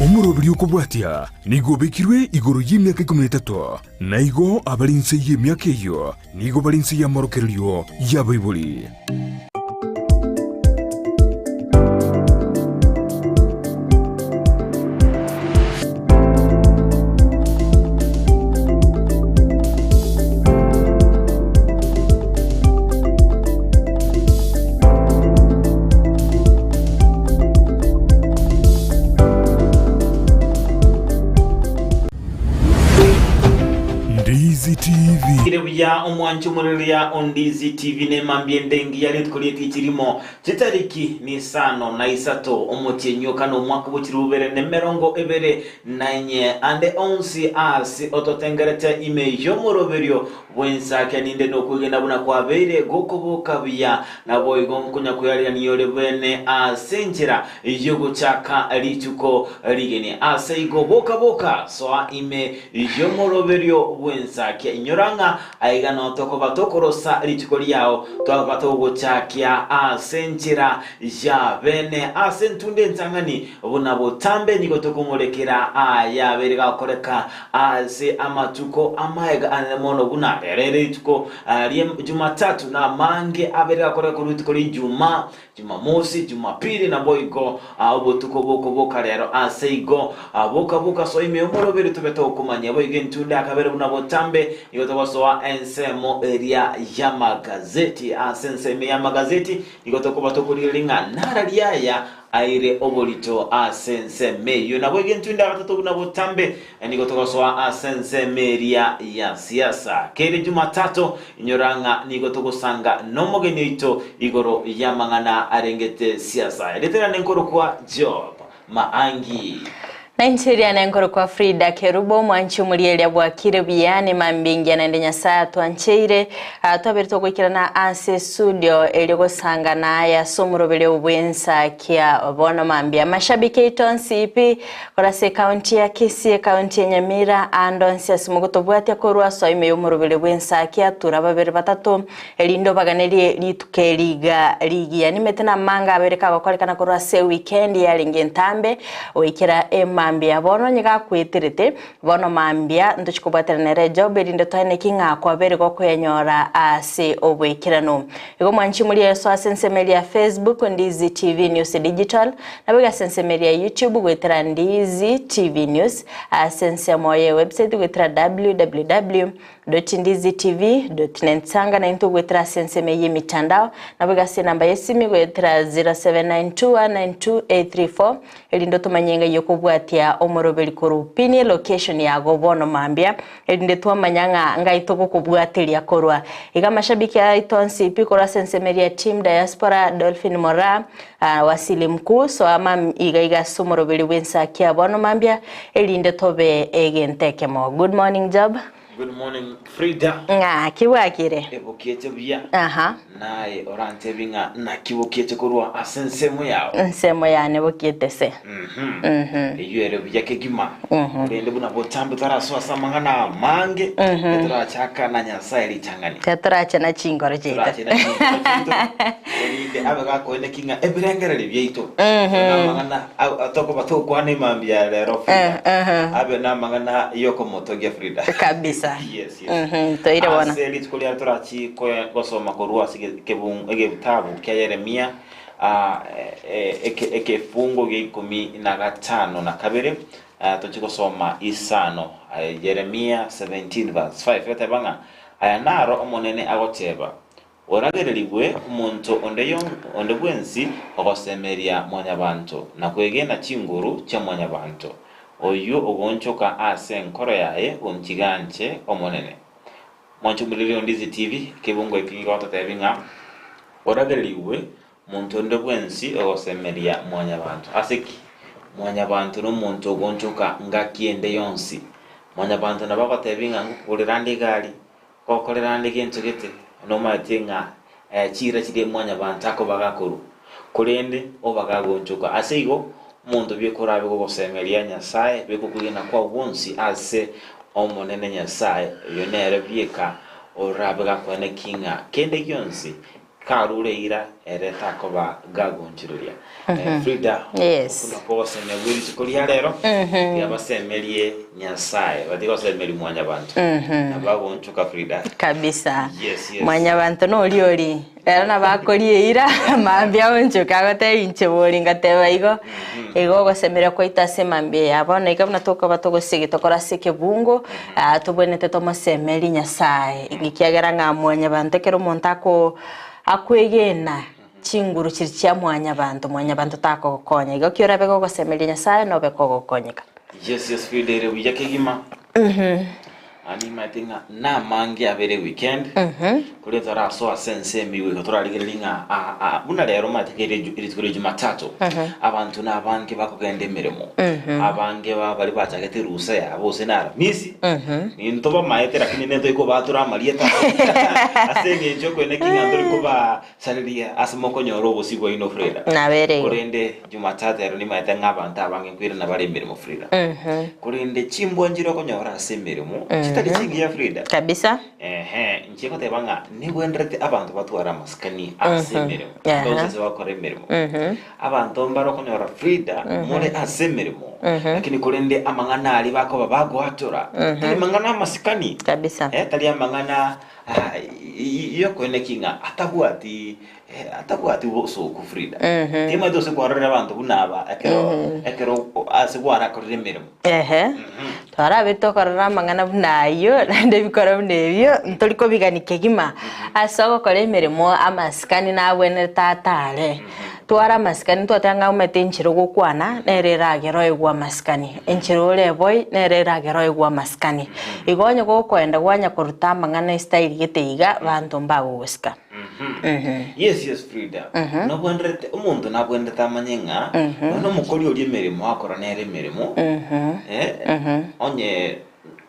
Omoroberi okobwatia nigo obekirwe igoro y'emiaka ikomi na etato, na igo abare inse y'emiaka eyio nigo bare inse y'amorokererio y'abaibori. Ndizi TV. Kire buya omwanchi omorereria o Ndizi TV nemambia ende engiya rituko rietichi rimo chitariki nisano na isato omotienyi o kane omwaka bwe chilifu bibere na emerongo ebere na inye ande onsi ase ototengerete ime y'omoroberio Bw'ensake ninde nokwegena buna kwabeire gokoboka buya, naboigo nkonya-kwearegania ore bwene ase enchera y'ogochaka rituko rigeni. Ase igo boka boka, soa ime y'omoroberio bw'ensake. Inyora ng'a aiga nao tokoba tokorosa rituko riao, twaba togochakia ase enchera ya bene. Ase entunda entang'ani buna botambe nigo tokomorekera ayabeire gakoreka Ase amatuko amaega anene mono buna rero ere rituko rie Jumatatu, na amange abere gakoreka korwa rituko ria Ijumaa, Jumamosi, Jumapili, naboigo obotuko bokoboka rero. Ase igo boka boka soa ime omoroberi tobe tokomanya boigo entunda akabere buna botambe. Nigo togosoa ensemo eria y'amagazeti. Ase ensemo y'amagazeti nigo tokoba tokorigereria ng'a nara riaya Aire oborito ase ensemo eyio. Naboigo entunda gatato buna botambe, nigo togosoa ase ensemo eria ya siasa. Kere Jumatatu, inyora ng'a nigo togosanga nomogeni oito igoro y'amang'ana arengete siasa. Erieta riane nkorokwa Job Maangi. Na inche riane nkorokwa Frida Kerubo, omwanchi omorieria bwakire buya, nemambia engiya naende Nyasae atwancheire. Ah, twabeire togoikerana ase estudio erio gosangana aye ase omoroberio bw'ensakia bono mambia. Mashabiki aito onsi pi korwa ase ekaunti ya Kisii, ekaunti ya Nyamira, ande onsi ase mogotobwatia korwa ase ime y'omoroberio bw'ensakia tura babere batato erinde obaganerie rituko eri iga rigiya. Nimete namanga abere kagokorekana korwa ase ewikendi yarenge entambe goikera emambia bono onye gakweterete Bono mambia ntochie kobwaterana nere Job, erinde toeneki ng'a kwabere gokoyanyora ase oboikeranu. Igo mwanchi morie Yeso ase ensemo eria ya Facebook, Ndizi TV News Digital, naboigo ase ensemo eria ya YouTube goetera Ndizi TV News, ase ensemo ye website goetera www. Ndizitv. Net. Sanga naintwe goetera ase ensemo eye y'emitandao, naboigo ase enamba y'esimi goetera 0792192834, erinde otomanye ng'ai okobwatia omoroberi korwa opinie elocation yago bono mambia, erinde twamanya ng'a ngai togokobwateria korwa. Iga amashabiki aito onsi pi korwa ase ensemo eria ya team diaspora, Dolphin Moraa, Wasili Mkuu, soa mam iga iga ase omoroberi bw'ensakia bono mambia, erinde tobe egento ekemo. Good morning Job. Good morning Frida. Ng'aki bwakire? Ebokiete buya. Aha. Naye orantebi ng'a naki bokiete korwa ase ensemo yao. Ensemo yane bokiete se. Mhm. Eyio ere buya kegima. Korende buna botambe tarasoa ase amang'ana amange, etorachaka na Nyasae ritang'ani. Torache na chinkoro chiaito. Torache na chinkoro chiaito, erinde abe gakoeneki ng'a ebirengererio biaito namang'ana tokoba togokwana emambia ya rero Frida, abe namang'ana yokomotogia Frida. Kabisa. Yes, yes. Toire bono. Ase rituko riare torachi gosoma korwa ase egetabu kia Yeremia, ekefungo gia ikomi na gatano na kabere, tochie gosoma isano. Yeremia 17 verse 5 eteba ng'a, Aya naro Omonene agoteba, Oragererigwe omonto onde onde bwensi ogosemeria Mwanyabaanto, na kwegena chinguru chia Mwanyabaanto, oyio ogoonchoka ase enkoro yaye ontiga inche Omonene. Mwanche omoriri o Ndizi TV, ekebungo eke kegototebia ng'a oragererigwe omonto onde bwensi ogosemeria Mwanyabaanto. Ase ki? Mwanyabaanto nomonto ogoonchoka ngaki ende yonsi. Mwanyabaanto nabo agotebia ng'a ngokogorera ande egari, Gokorera ande gento gete, nomaete ng'a chiira chiria mwanyabanto akoba gakorwa, korende oba gagoonchoka. Ase igo, omonto bweka orabe gogosemeria Nyasae, beka okwegena kwao gwonsi ase Omonene Nyasae, oyio nere bweka orabe gakoenekia ng'a kende gionsi. Karure eira ere takoba gagonchiroria. Frida, Yes. okwo nakwo ogosemia bwe rituko ria rero, tiga basemerie Nyasaye, batige gosemeria mwanyabanto. Nabo bagonchoka Frida. Kabisa. Yes, yes. Mwanyabanto nori ori. Rero nabo akoria eira, mambia aonchoke agotebia inche bori ngateba igo. Igo ogosemeria kwaito ase emambia eye ya bono iga buna tokoba togosegete kore ase ekebungo, ah, tobwenerete tomosemerie Nyasaye. Ekiagera ng'a mwanyabanto ekero omonto ako akwegena chinguru chiria chia mwanyabanto, mwanyabanto takogokonya. Igo ki orabe gogosemeria Nyasaye nobe kogokonyeka. Yes, yes, Frida ere buya kegima. Naende nimaete ng'a namange abere weekend, korende torasoa ase ensemo igo igo torarigereria ng'a a- a- buna rero omanyete kere eju- rituko ria jumatatu, abanto nabange bakogenda emeremo, abange ba baria bachagete erusa yabo gose na aramisi, ninto bamaete lakini nento ikobatura amarieta ase eng'encho okoeneki ng'a ntori kobasareria ase mokonyora obosio bwaino Frida. Nabere igo. Korende jumatatu ero nimaete ng'a abanto abange nkoirana bare emeremo Frida. Korende chimbwa nchire okonyora ase emeremo chitari chingiya Frida. Kabisa. Ehe, inche ngoteba ng'a nigwenderete abanto batware amasikani ase emeremo, Aha. gose ase bagokora emeremo. Abanto mbare okonyora Frida more ase emeremo, lakini korende amang'ana aria bakoba bagoatora, tari mang'ana amasikani. Kabisa. Eh, tari amang'ana ah, y- y- yokoeneki ng'a atabwati eh, atabwati obosooku Frida. Timanyete gose kwarorire abanto buna aba ekero ekero ase gwarakorire emeremo. Ehe, twarabe tokorora amang'ana buna ayio, naende ebikoro buna ebio, ntori kobigani kegima. Ase ogokora emeremo amasikani nabwenerete atare. Twara amasikani twateba ng'a omanyete enchera ogokwana, nere eragere oegwe amasikani. Enchera ore eboi, nere eragere oegwe amasikani. Igo onye gokoenda kwanya koruta amang'ana estyle gete iga, abanto mbagogosika. Yes, yes, Frida. Nobwenerete, omonto nabwenerete amanye ng'a nonya omokori oria emeremo akora nere emeremo, eh, onye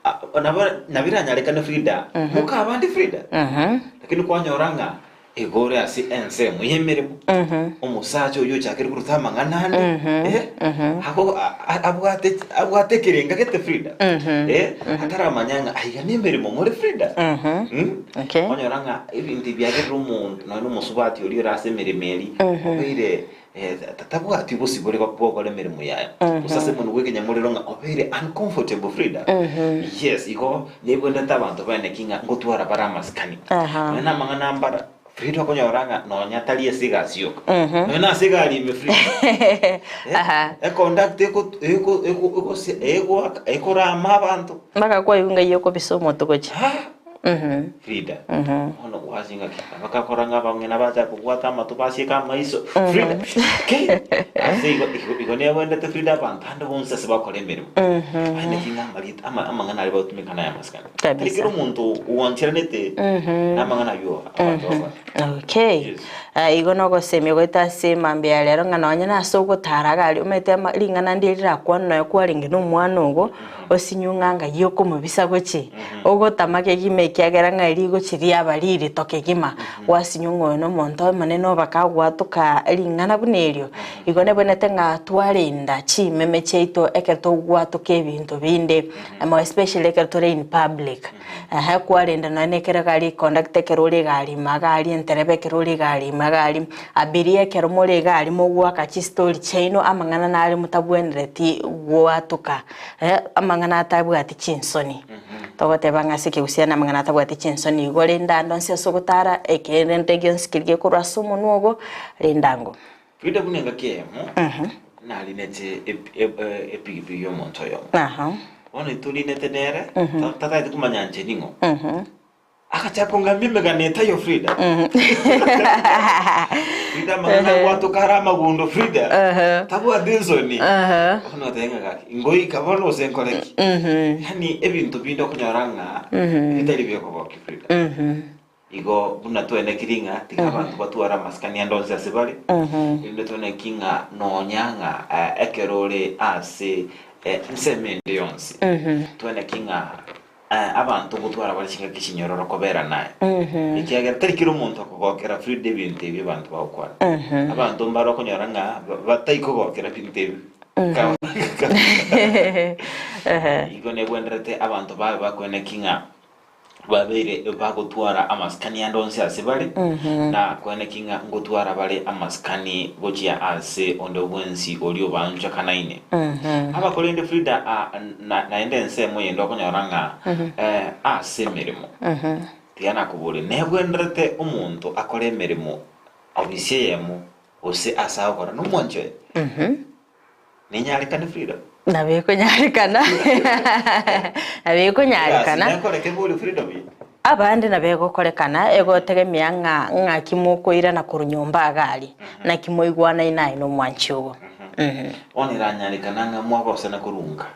a- nabo nabo eranyarekane Frida, moka abande Frida. Lakini kwanyora ng'a igo ore ase ensemo y'emeremo, omosacha oyio ochakire koruta amang'ana ande, eh, ako a- a- abwate abwate ekerenga gete Frida, eh, ataramanya ng'a aiga nemeremo more Frida. Mm? Okay. Onyora ng'a ebinto ebi biagerire omonto nonya na omosubati oria ore ase emeremo eria, obeire eh, ta- tabwati obosibore bwa gokora emeremo yaye. Gose ase omonwe bwa ekenyamorero ng'a obeire uncomfortable Frida. Yes, igo nebwenerete abanto baeneki ng'a ngotwara bare amasikani. Aha. Nonya na amang'ana ambara, Frida okonyora ng'a nonya tari ase egasi yoka, nonya na ase egari ime Frida. Eh, Aha. econductor eko- eko- eko- egose- egoaka ekorama abanto. Mpaka kwaigwa ng'ai okobisa omoto gochia. Ah! Frida, bono gwasia ng'aki? Abakakora ng'a abang'ina bachaka kobwata amato basieka amaiso. Frida, kei! Ase igo igo igo nebwenerete Frida abanto ande bonsi ase bakora emeremo. Aye naki ng'a amarieta ama amang'ana aria bagotumeka naya amasikani. Tari Kabisa. kera omonto oancheranete namang'ana ayio abanto bagokora. Okay. Yes. Ah, igo nogosemia goeta ase mambia ya rero ng'a nonye nase ogotara iga aria omanyete ama ring'ana ndire rirakwane nonya kwarenge na omwana ogo, Osinywe ng'a ngai okomobisa gochia, ogotama kegima ekiagera ng'a rigochia riaba ririto kegima, gwasinywa ng'a oyo nomonto omonene obaka agwatoka ring'ana buna erio. Igo nebwenerete ng'a twarenda chimeme chiaito ekero togwatoka ebinto binde, more especially ekero tore in public. Ehe kwarenda nonya na ekero egari econductor ekero ore egari ime iga aria, entereba ekero ore egari ime iga aria, abiria ekero more iga aria mogoaka chistori chiaino amang'ana nare motabwenereti goatoka. Amang'ana atabwati chinsoni. Togoteba ng'a ase ekegusii namang'ana atabwati chinsoni igo rende ande onsi ase ogotara ekerende gionsi keria gekorwa ase omonwa ogo rende ango. Rinde buna engaki eyemo narinete epigipigi y'omonto oyomo. Bono torinete nere, tataete komanya inche ning'o. Agachaka kongambia emegano etaiyo Frida. Frida amang'ana agwatoka are amagundo Frida. Tabwati ensoni. Bono otebe ng'a gaki, ngoika bono gose nkore ki? Yaani ebinto binde okonyora ng'a bitari biokogokia Frida. Igo buna twenekiri ng'a tiga abanto batware amasikani ande onsi ase bare, erinde tweneki ng'a nonya ng'a ekero ore ase ensemo ende yonsi, tweneki ng'a Abanto ngotwara bare chingaki chinyororo kobera naye, ekiagera tari kera omonto akogokera Frida ebinto ebi abanto bagokwana. Abanto mbare okonyora ng'a batai kogokera binto ebi. Igo nebwenerete abanto babe bakoeneki ng'a. Babeire bagotwara amasikani ande onsi ase bare, na koeneki ng'a ngotwara bare amasikani gochia ase onde bwensi oria obanchakanaine. Abakorende Frida a, na, naende ensemo eyende okonyora ng'a eh, ase emeremo, tiga nakoborie, nebwenerete omonto akore emeremo obisi eyemo gose ase agokora nomwanchi oye? Nenyarekane Frida? Nabo ekonyarekana nabo ekonyarekana. Egasi nekoreke bori Frida buya? Abande nabo egokorekana egotegemea ng'a ng'aki mokoirana korwa nyomba iga aria, naki moigwanaine aye na omwanchi ogo. Bono eranyarekana ng'a mwagosana korwa nka,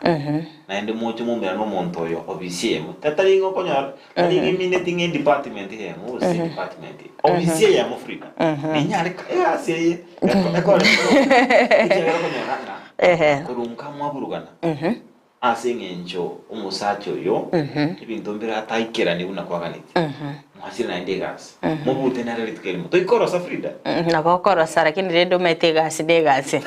naende moche moumerane omonto oyo obisi eyemo, tari ng'a okonyora, tari ng'a emineti ng'a edepartment eyemo gose edepartment eye, obisi eyemo Frida, nenyareka egasi eye eko- ekoreke ekiagera okonyora ng'a Ehe. korwa nka mwaburugana Ase engencho omosacha oyo ebinto mbire ataikeranie buna kwaganetie, mwachire naende egasi, mobute nere rituko erimo. Toikorosa Frida? Nabo okorosa lakini rende omanyete egasi na egasi.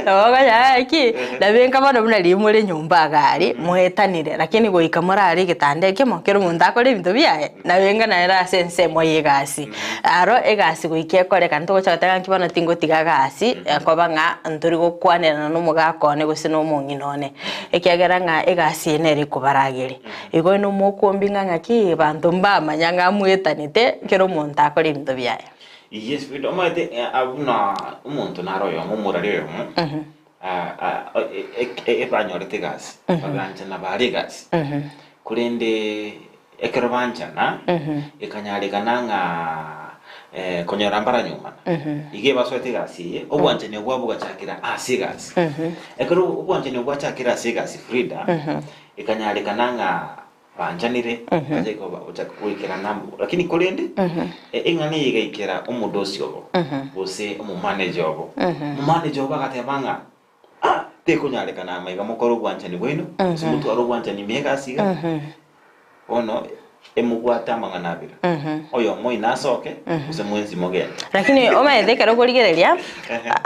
Nabo okonyora ng'aki, nabenka bono buna riria more nyomba iga aria, mwetanire lakini goika morare egetanda ekemo, kera omonto akore ebinto biaye, nabenga nere ase ensemo ya egasi. Aro egasi goika ekorekane togocha goteba ng'aki bono tingotiga gasi, ekoba ng'a ntori gokwanerana na omogaka one gose na omong'ina one, ekiagera ng'a egasi eye nere ekobarageria. Igo ino mokwombi ng'a ng'aki abanto mbamanya ng'a mwetanete kera omonto akore ebinto biaye. Yes, Frida, omanyete buna omonto nare oyomo, omorari oyomo, ebanyorete egasi, baganchana bare egasi, korende Ekero banchana, ekanyarekana ng'a konyora mbaranyomana. Igo ebasoete egasi eye, obwanchani obwo bogachakera ase egasi. Ekero obwanchani obwo bwachakire ase egasi Frida, ekanyarekana ng'a banchanire, bachake koba gochaka goikerana amo. Lakini korende, eng'ana eye egaikera omodosi obo, gose omomanager obo. Omomanager obo agateba ng'a ah, tekonyarekana amaiga mokore obwanchani bwaino, gose motware obwanchani ime egasi iga. Bono emobwate amang'ana abere, oyomo oino asoke, gose mwensi mogende. Lakini omanyete ekero okorigereria,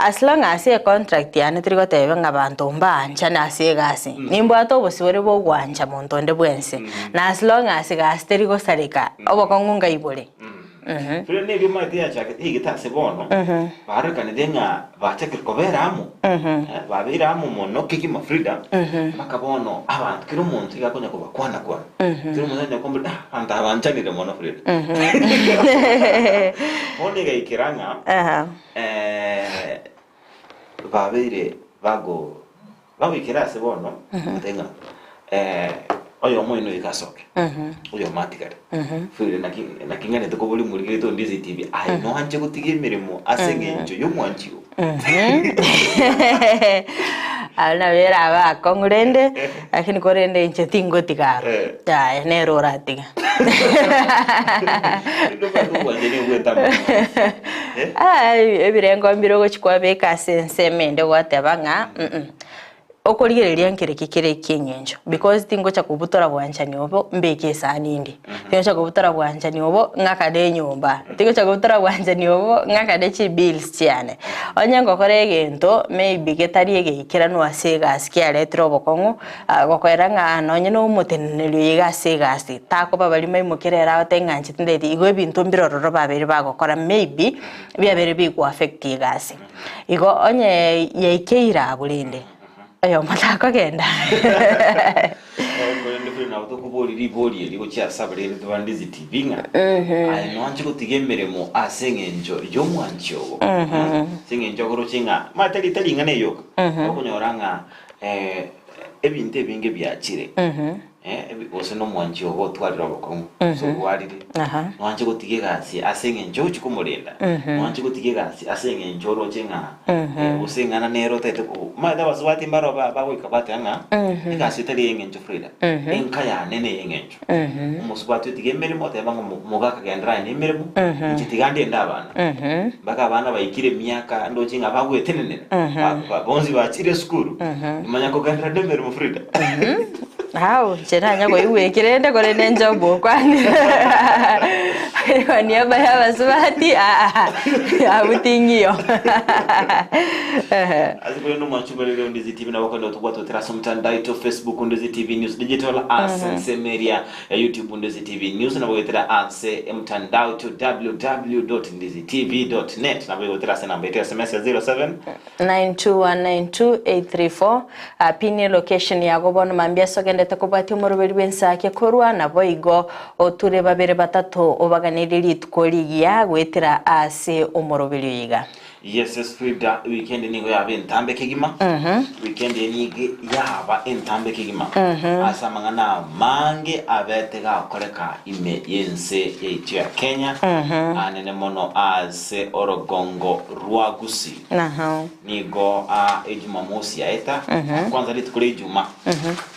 as long as econtract yane teri goteba ng'a abanto mbaanchane ase egasi, nimbwate obosibore bwa ogwancha monto onde bwensi, na as long as egasi teri gosareka, obokong'u nkaibore. Frida nerio omanyete yachakete yaigete ase bono, barorekanire ng'a bachakire kobera amo, babeire amo mono kegima Frida, mpaka bono abanto kera omonto iga akonya kobakwana kwana, kera omonto akonya kombora ah abanto aba banchanire mono Frida. Bono egaikera ng'a babeire bago Bagoikera ase bono, batebe ng'a oyomo oino oika asoke, oyomo atigare. Frida, naki naki ng'anete koboria omorigereria onde ase etibi, aye noanche gotiga emeremo ase eng'encho y'omwanchi oo? Abwo nabo erabe akong'u rende, lakini korende inche tingotiga aro, yaya nere oratiga. Rende obwate obwanchani obwete amang'ana onsi, eh? Ebirengo mbire ogochia kwabeka ase ensemo ende gwateba ng'a mm okorigereria nkere ki kere ekieng'encho because tingocha kobutora bwanchani obo mbeke esani inde, tingocha kobutora bwanchani obo ng'akane enyomba, tingocha kobutora bwanchani obo ng'akane chibills chiane. Onye ngokora egento maybe getari egeikeranu ase egasi kiaretire obokong'u, gokoera ng'a nonye na omoteneneri oyo iga ase egasi, takoba baria maimokere ere agotebi ng'a inche tindeti, igo ebinto mbire ororo babeire bagokora maybe, biabeire bigoaffect egasi. Igo onye yaikeire abwo rende, oyomo takogenda. Korende buna nabo tokoboria ribori eri gochia ase abareri bande TV ng'a aye noanche gotiga emeremo ase eng'encho y'omwanchi ogo ase eng'encho okoroche ng'a mani tari tari ing'ana eyoka okonyora ng'a ebinto ebinge biachire Gose nomwanchi ogo otwarire obokong'u, gose orwarire, noanche gotiga egasi ase eng'encho ogochia komorenda, noanche gotiga egasi ase eng'encho oroche ng'a gose eng'ana nere otagete ko omanyete abasubati mbaro ba bagoika bateba ng'a egasi etari ey'eng'encho Frida, enka yane ney'eng'encho. Omosubati otiga emeremo oteba ng'a omo omogaka genderera aye na emeremo, inche tiga ndende abana, mpaka abana baikire emiaka ndoche ng'a bagwetenenera, ba ba bonsi bachire esukuru, nimanya kogenderera na emeremo Frida. Au, inche nanya koigwa eki rende korende inche obokwanire kwa niaba ya abasubati aa abwo ting'iyo. Ase korende omwanchi oborere Ondizi TV nabo okogenda gotobwata goetera ase omotandao oito Facebook Ondizi TV News Digital ase ensemo eria ya YouTube Ondizi TV News nabo goetera ase emtandao oito www.ndizitv.net nabo goetera ase enamba yaito ya SMS ya 07 92192834 Pin elocation yago bono mambia ase ogendete kobwatia omoroberi bw'ensake korwa naboigo oture babere batato obaganirie rituko rigiya goetera ase omoroberi oyo iga. Yes yes Frida, weekend nigo yaba entambe kegima. Weekend eye nigo yaba entambe kegima. Ase amang'ana amange abete gakoreka ime y'ense yaito ya Kenya, anene mono ase orogongo rwa Gusii. Nigo a Ejumamosi yaeta, kwanza rituko ria Ijuma,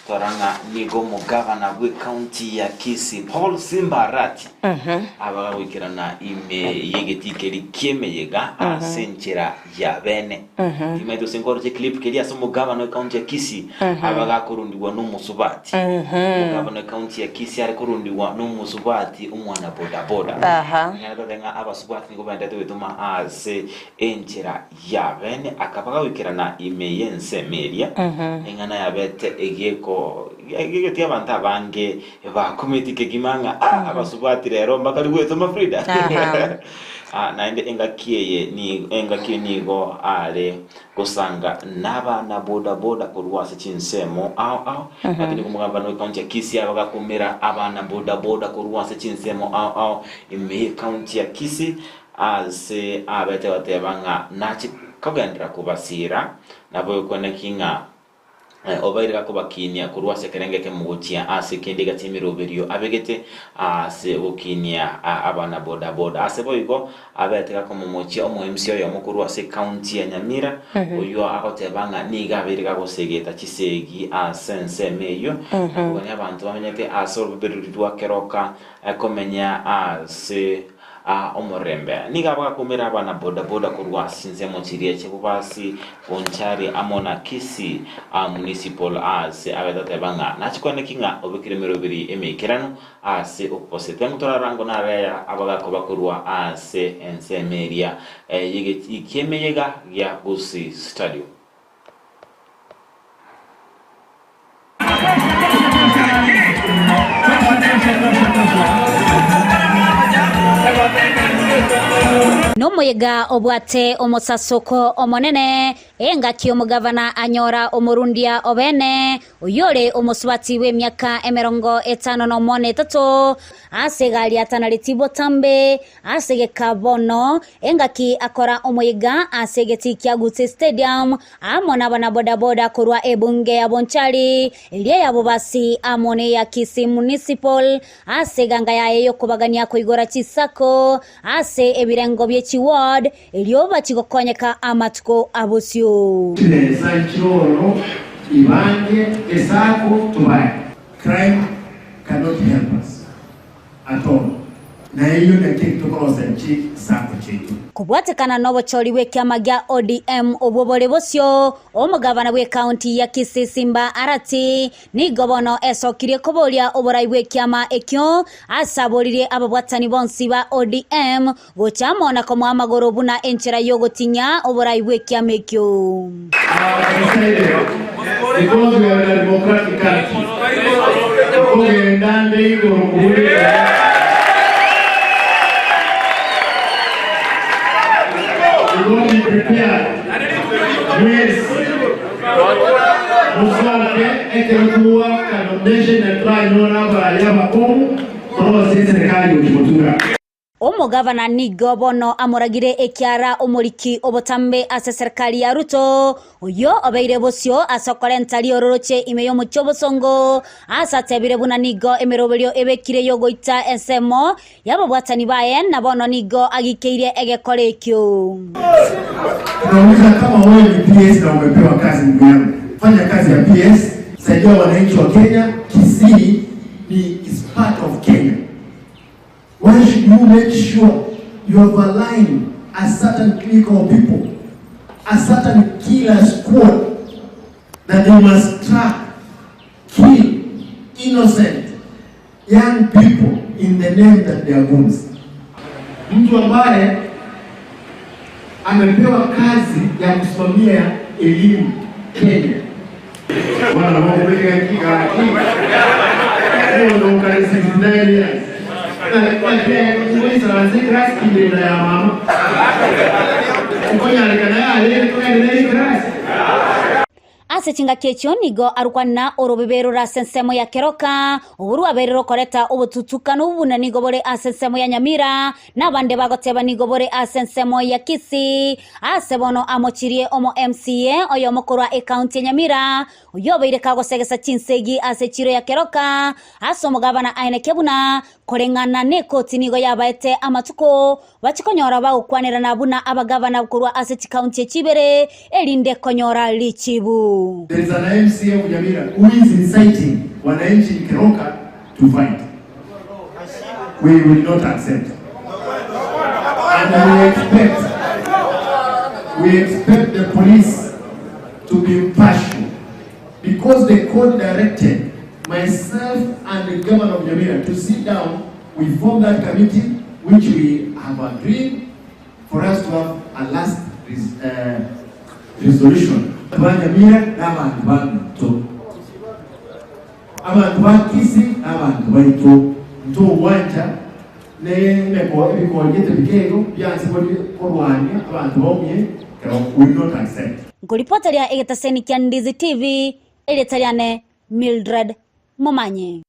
torora ng'a nigo omogavana bw'ecounty ya Kisii Paul Simba Arati abaga goikerana ime y'egetii keria ki'emeyega ase enchera ya bene. Timanyeti gose nkoroche clip keria ase omogavana w'ecounty ya Kisii abaga akorundigwa nomosubati. Omogavana w'ecounty ya Kisii are korundigwa nomosubati omwana bodaboda. Ng'ana tote ng'a abasubati nigo baendete goetoma ase Enchera y'abene akaba gagoikerana ime y'ensemo eria, eng'ana yabete egeko egegeti abanto abange bakumeti kegima ng'a ah, abasubati rero mbakari gwetoma Frida. Ah, naende engaki eye ni engaki nigo are gosanga nabana boda boda korwa ase chinsemo ao ao, lakini komogambana bw'ecounty ya Kisii abagakumera abana boda boda korwa ase chinsemo ao ao ime y'ecounty ya Kisii. Ase abete goteba ng'a nache kogenderera kobasiira, naboigwe naki ng'a obaire gakobakinia korwa ase ekerengo ekemo gochia ase ekende egati y'emeroberio abegete ase ogokinia abana boda boda. Ase boigo abete gakomomochia omo-MC oyomo korwa ase ecounty ya Nyamira, oyio agoteba ng'a nigo abeire gagosegeta chisegi ase ensemo eyio, na kogania abanto bamenyete ase orobebereri rwa Keroka komenya ase Aa omorembe. Nigo abagakumera abana boda-boda korwa ase chinsemo chiria chia Bobasi, Bonchari amo na Kisii Municipal aase abetateba ng'a nachikwane ki ng'a obekire emeroberi emeikeranu ase okobosete ngotorarango nareya abagakoba korwa ase ensemo eria y'egetii ki'emeyega gia Gusii Stadium. Nomoyega obwate omosasoko omonene, engaki omogavana anyora omorundia obeene, oyore omosubati bw'emiaka emerongo etano nomo na etato, ase egari atanareti botambe, Ase geka bono, engaki akora omoyega ase egetii kia Gusii Stadium amo nabanabodaboda korwa ebunge ya Bonchari, eria ya Bobasi amo neya Kisii Municipal ase eganga yaye yokobagania koigora chisacco ase ebirengo bie chiward erio bachigokonyeka amatuko abosio. Chimesa nchiroro ibange esako tubae. Crime cannot help us at all. Na eyio nakio tokorosia chisako chiaito. Kobwatekana nobochori bw'ekiama gia ODM obwo bore bosio, omogabana bw'ecounty ya Kisii Simba Arati nigo bono esokirie koboria oborai bw'ekiama ekio ase aboririe ababwatani bonsi ba ODM gocha amo na komoa amagoro buna enchera y'ogotinyia oborai bw'ekiama ekio. Because we are in a democratic country. Nkogenda nde igoro kobureka. Igo be prepared. Mwesi mosoke ekero togwaka nomination na twanyora abaria abakong'u torosie eserekari gochia gotura. Omogavana nigo bono amoragire ekiara omoriki obotambe ase eserikari ya Ruto, oyio obeire bosio ase okorenta riororoche ime y'omochie obosongo, ase atebire buna nigo emeroberio ebekire y'ogoita ensemo y'ababwatani baye na bono nigo agikeirie egekora ekio. Tunauliza kama wewe ni PS na umepewa kazi ndugu yangu, fanya kazi ya PS, saidia wananchi wa Kenya. Kisii ni is part of Kenya. Why should you make sure you have aligned a certain clique of people, a certain killer squad that they must track, kill? innocent young people in the name that they are goons. Mtu ambaye amepewa kazi ya kusimamia elimu Kenya. Bwana bakobeka ki gaki omonto okare 69 years naki goisaransa eclass kinde enda ya mama nkonyarekana yarenge togende nere eclass. Ase chingaki echio nigo arokwana orobebe rore ase ensemo ya Keroka, obwo rwabeire rokoreta obotutukanu buna nigo bore ase ensemo ya Nyamira, na abande bagoteba nigo bore ase ensemo ya Kisii. Ase bono amochirie omo MCA oyomo korwa ecounty ya Nyamira, oyio obeire kagosegesa chinsegi ase echiro ya Keroka, ase omogabana aeneke buna koreng'ana nekoti nigo yabaete amatuko Bachie konyora bagokwanerana buna abagavana korwa ase chikaunti echi ibere, erinde konyora richibu. There is an MCA of Nyamira who is inciting wananchi in Keroka to fight. We will not accept. And we expect, we expect the police to be impartial because the court directed myself and the governor of Nyamira to sit down, we form that committee which we have agreed for us to have a last res, uh, resolution. Ba Nyamira n'abantu baminto, abantu ba Kisii n'abantu baito ntogwancha ne ebikori gete bikeigo bianse korwania abanto baumie kero we will not accept. Nkoripoteria egetaseni kia Ndizi TV, erieta riane Mildred Momanyi.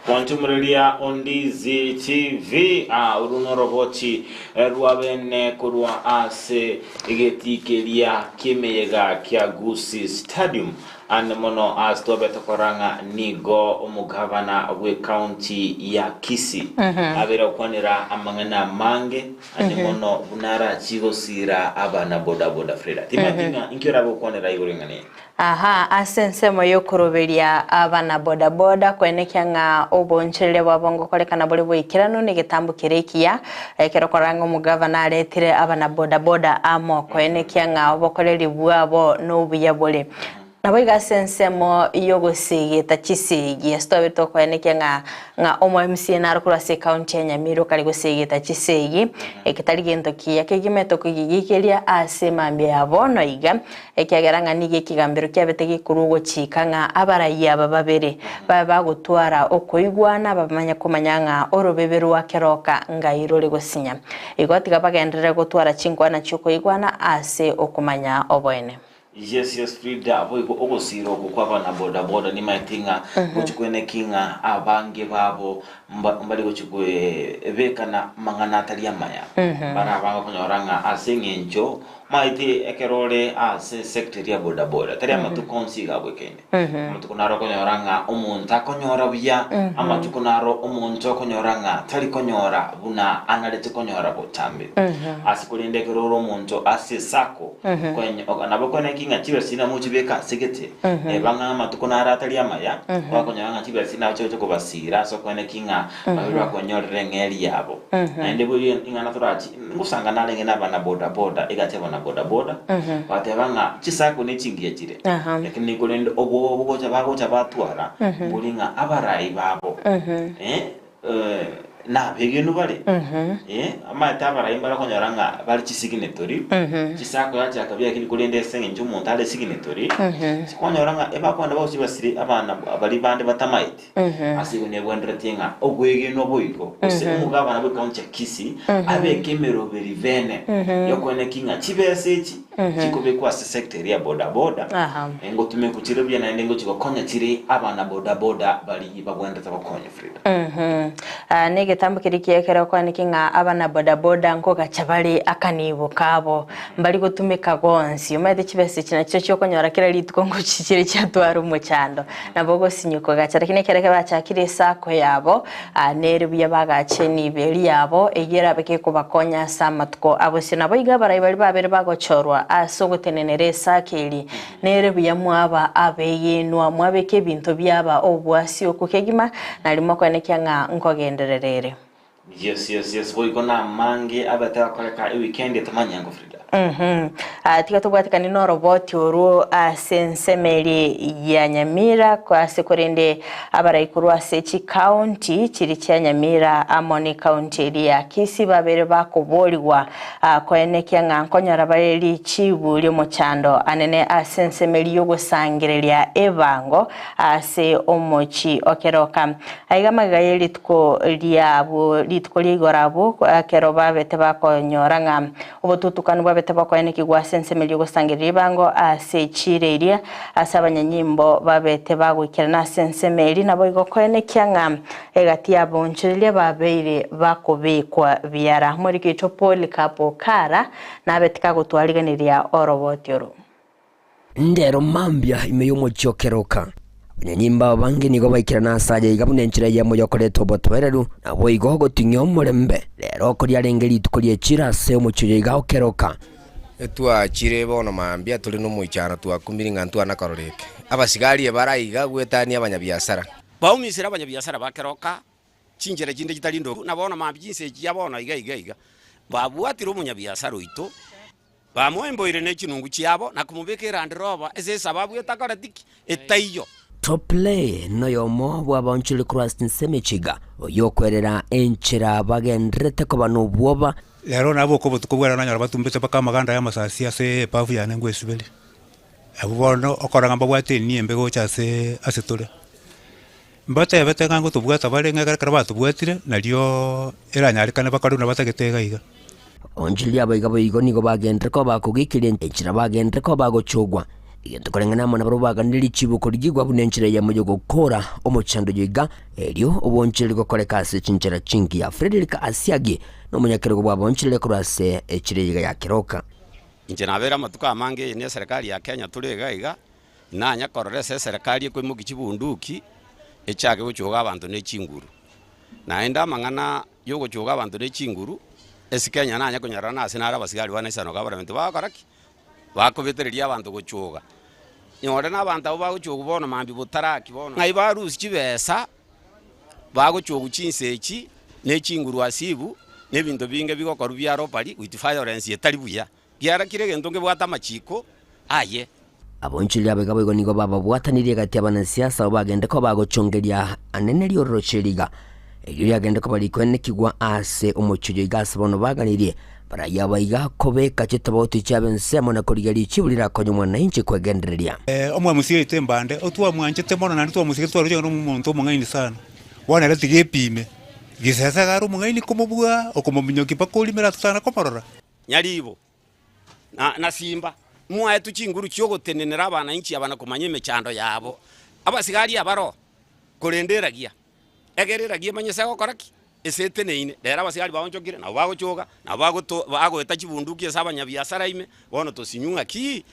Mwanchumureria Ondizi TV ah, uru noroboti eh, rwa bene korwa ase egetii keria kiemeyega kia Gusii Stadium ande mono ase twabete korora ng'a nigo omogavana bw'ecounty ya Kisii abere gokwanera amang'ana amange ande mono buna arachie gosira abana bodaboda Freda timanyeti ng'a inki orabe gokwanera igoro eng'ana eye. Aha, ase ensemo y'okoroberia abana bodaboda koenekia ng'a oboonchoreria bwabo ngokorekana bore boikeranu negetambo kere ekiya, ekero korora ng'a omogavana aretire abana bodaboda amo koenekia ng'a obokoreri bwabo nobuya bore. Naboigo ase ensemo y'ogoseegeta chisegi, ase twabeire tokoenekia ng'a ng'a omo MCA naro korwa ase ecounty ya Nyamira okare goseegeta chisegi, eke tari gento kiya kegima tokogigekeria ase mambia ya bono iga, Ekiagera ng'a nigo ekegambero kiabete gekorwa ogochika ng'a abarayia aba babere babe bagotwara okoigwana, bamanye komanya ng'a orobebe rwa keroka ngai rore gosinya. Igo tiga bagenderere gotwara chinkwana chi'okoigwana ase okomanya oboene. Yes yes Frida boigo ogosira oko kw'abana boda boda nimaeti ng'a gochi kweneki ng'a abange babo mba mbari gochi kwebekana mang'ana atari amaya mbare abange okonyora ng'a ase eng'encho Omanyete ekero ore ase esector eria ya bodaboda, tari amatuko onsi iga abwekaine. Amatuko naro okonyora ng'a omonto akonyora buya, amatuko naro omonto okonyora ng'a tari konyora buna anarete konyora botambe. Ase korende ekero ore omonto ase esacco, koeny- oka- nabo okoeneki ng'a chibesa chiria nabo ochibeke ase gete, eba ng'a amatuko naro atari amaya, gwakonyora ng'a chibesa chiria nabo chigocha kobasira ase okoeneki ng'a babe bakonyorera eng'eria yabo. Naende boigo ing'ana torachi Ngosanga narenge nabana boda boda, egati y'abana boda boda, bateba ng'a chisako ne chingiya chire, lakini korende obwoba bogocha bagocha batwara, mbori ng'a abarai babo eh, nabegenu bare, eh, amaete abarai mbare okonyora ng'a bare chisignatory, chisako yachaka buya lakini korende ase eng'encho omonto are signatory, kwanyora ng'a ebakogenda bagochia basire abana baria bande batamaeti. Ase igo nebwenereti ng'a obwegenwa boigo, gose omogabana bw'ekaunti ya Kisii abeke emeroberi bene yokoeneki ng'a chibesa echi chikobekwa ase sector eria ya bodaboda ngotumekwa chire buya naende ngochi gokonya chire abana bodaboda baria babwenerete gokonywa Frida. Negetambo keria kiya ekero okoaneki ng'a abana bodaboda nkogacha bare akanibo kabo Mbari gotumeka gonsi. Omanyete chibesa echi nachio chiokonyora kera rituko ngochi chire chiatwara omochando. Nabo ogosinywa kogacha. Lakini ekero ekero bachakire esako yabo, ah, nere buya bagache enibo eria yabo, eyio erabe gekobakonya ase amatuko abosio. Nabo iga abarai baria babere bagochorwa ase ogotenenera esako eria, nere buya mwaba abegenwa, mwabeka ebinto biaba obwasi okwo kegima, nario mokoenekia ng'a nkogenderera ere. Yes yes yes boigo namange abete akoreka eweekend etamanya ngo Frida. Mhm. Ah, tiga tobwatekani noroboti orwo ase ensemo eria ya Nyamira ase korende abarai korwa ase chikaunti chiri chia Nyamira amo ne ekaunti eria ya Kisii babere bakoborigwa ah, koenekia ng'a nkonyora bare richibu riomochando anene ase ensemo eria yogosangereria ebango ase omochi o Keroka. Aiga magega ye rituko riabwo, rituko ria igoro abwo, ekero babete bakonyora ng'a obotutukanu bwabete bokoenekigwa ase ensemo eria y'ogosangereria ebango ase echiira eria, ase abanyanyimbo babete bagoikerana ase ensemo eria, naboigo koenekia ng'a egati y'abaonchoreria babeire bakobekwa biara. Omoriki oito Polycarp Okara nabete kagotwarigeneria oroboti oro. Ndero mambia ime y'omochie o Keroka. Abanyanyimbo abange nigo baikerana ase aya iga buna enchera eyemo y'okoreta obotoereru, naboigo goting'ia omorembe. Rero oko riarenge rituko ri'echira ase omochie oyo iga o Keroka. Etwachire bono mambia tore nomoichano twakumire ng'a ntwana korora eke. Abasigari ebare aiga goetania abanyabiasara. Baumisire abanyabiasara ba Keroka chinchera chinde chitari ndoru, na bono mambia chinsa echi chia bono iga iga iga babwatire omonyabiasara oito. Bamoemboire ne chinungu chiabo na komobeka erandi roba ase esababu etakoreti ki? Etaiyo. Topley noyomo bw'abaonchoreri korwa ase ensemo echiga, oyokwerera enchera bagendererete koba nobwoba. Rero naboka obotuko bware nanyora batumbete mpaka amaganda y'amasasi ase ebafu yane ngwesiberia. Abwo bono okora ng'a mbabwate enia embe gocha ase ase tore. Mbatebete ng'a ngotobwata bare ng'a ekero batobwatire nario eranyarekane bakore buna batagete iga iga. Onchiria abaiga boigo nigo bagenderere koba bakogekeria enchera bagenderere koba bagochogwa. Egento koreng'ana amo nabarabwo baganire richibo korigigwa buna enchera eyemo y'ogokoora omochando oyo iga, erio obonchoreri gokoreka ase chinchera chingiya. Frederick Asiagi nomonyakerogo bw'abaonchoreri korwa ase echira eyeiga ya Keroka. Inche nabeire amatuko amange eye neserekari ya Kenya tore iga iga, Nanya korora ase eserekari ekoimokia chibunduki echake gochoga abanto ne chinguru. Naende amang'ana yogochoga abanto ne chinguru, ase Kenya nanya konyorora nase nare abasigari ba National Government bagokora ki? Bakobetereria abanto gochoga. Nyore na abanto abwo bagochogwa bono mambia botaraki bono ng'ai barusia chibesa bagochogwa chinsa echi ne chinguru ase ibu, na ebinto binge bigokorwa bia robbery with violence etari buya. Kiara kire egento ngebwate amachiko aye. Abonchoreri abaiga boigo nigo bababwatanirie egati y'abanasiasa abwo bagende koba bagochongeria anene riororoche riga, erio riagende koba rikoenekigwa ase omochie oyo iga ase bono baganirie barayia abaiga kobeka chitobauti chiabo ensemo na korigia richibu rirakonye omwananchi kwegendereria. Omwemusi oito embande, otwamwanchete mono naende twamosigete twaroche ng'a nomonto omong'aini sana. Bono ere tiga epime, gisese iga are omong'aini komobua, okomominyokia mpaka orimere atotana komorora. Nyaribo, na na simba, mwaetwe chinguru chi'ogotenenera abanainchi aba na komanya emechando yabo. Abasigari abaroo, korende eragia, egere eragia emanye ase egokora ki? Ase eteneine. Rero abasigari baonchokire, nabo bagochoka, nabo bagoto bagoeta chibunduki ase abanyabiasara ime, bono tosinywe ng'aki?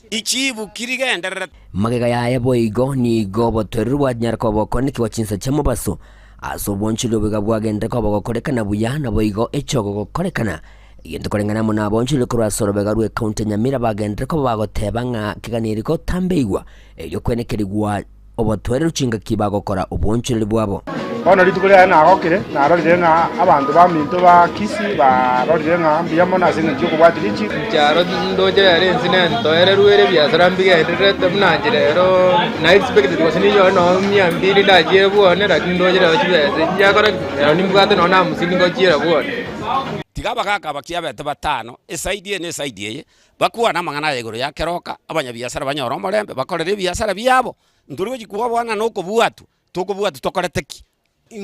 Ichibu ki rigendererete? Magega yaye boigo nigo obotoereru bwanyara koba bokoonekigwa chinsa chia mobaso, ase obonchoreri oboiga bwagenderere koba bogokorekana buya, naboigo echogo gokorekana. Egento koreng'ana amo nabonchoreri korwa ase orobega rw'ecounty ya Nyamira bagenderere koba bagoteba ng'a keganeri gotambeigwa erio kwenekerigwa obotoereru chingaki bagokora obonchoreri bwabo. Bono rituko riaye nagokire, narorire ng'a abanto baminto ba Kisii barorire ng'a mbuya mono ase engencho y'okobwatia richiiko. Inche aro ndoche rero ense nentoereru ere ebiasara mbigendererete buna inche rero na expected gose ninyore nonye mia mbili ndachiere bwone lakini ndoche rero chibesa nchiakora ki? Rero nimbwate nonye na hamsini ngochiera bwone. Tiga abagaaka aba kiabete batano, esaidi eye na esaidi eye, bakwane amang'ana aya igoro ya keroka, abanyabiasara banyore omorembe, bakorere ebiasara biabo. Ntori gochia kobwana na okobwatwa, tokobwatwa tokorete ki?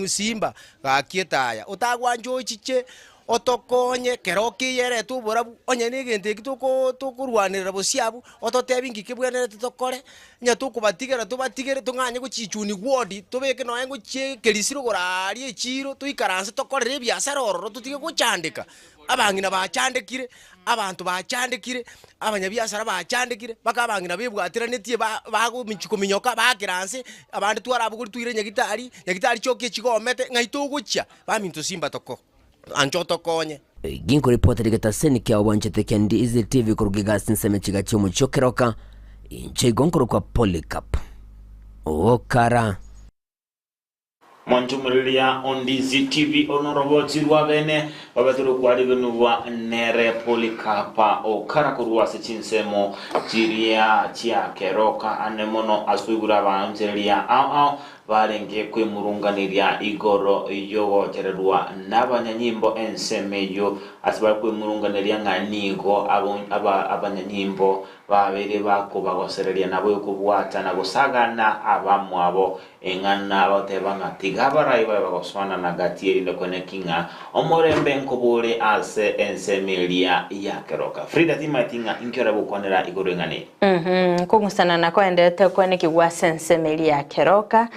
Simba, gaki etaya, otagwancha ochiche otokonye kero okeyerete oborabu, onye na egento eki toko tokorwanerera bosio abwo, ototebi nki kebwenerete tokore, onye tokobatigera tobatigere tong'anye gochichuni ward, tobeke nonye gochia ekerisiro igoro aaria echiro, toikaranse tokorere ebiasara ororo totige gochandeka. Abang'ina bachandekire, abanto bachandekire, abanyabiasara bachandekire, mpaka abang'ina bebwateranetie ba bagomichi kominyoka bakera nse, abande twarabogori toire nyagitari, nyagitari chioka echigomete, ng'ai togochia? Baminto simba toko ancha otokonye. Ginkoripota rigetaseni kia obwanchete kia Ndizi TV koruga egasi nseme chiga chi'omochie o Keroka, inche igo nkorokwa Polycarp Okara. Mwanchumureria Ondizi TV onoroboti rwa bene babete rokwarigenigwa nere Polycarp Okara korwa ase chinsemo chiria chia Keroka ane mono ase oigure abaanchereria ao ao barenge kwemurunganeria igoro y'ogochererwa nabanyanyimbo ensemo eyio ase bare kwemurunganeria ng'a nigo abanyanyimbo babeire bakobagosereria nabo ekobwata na gosagana abamwabo Eng'ana bagoteba ng'a tiga abarai babe bagosoanana gati erinde kweneki ng'a omorembe nkobore ase ensemo eria ya keroka. Frida timaeti ng'a inki ore gokwanera igoro eng'ana eye. Kong'usanana koenderete kwenekigwa ase ensemo eria ya keroka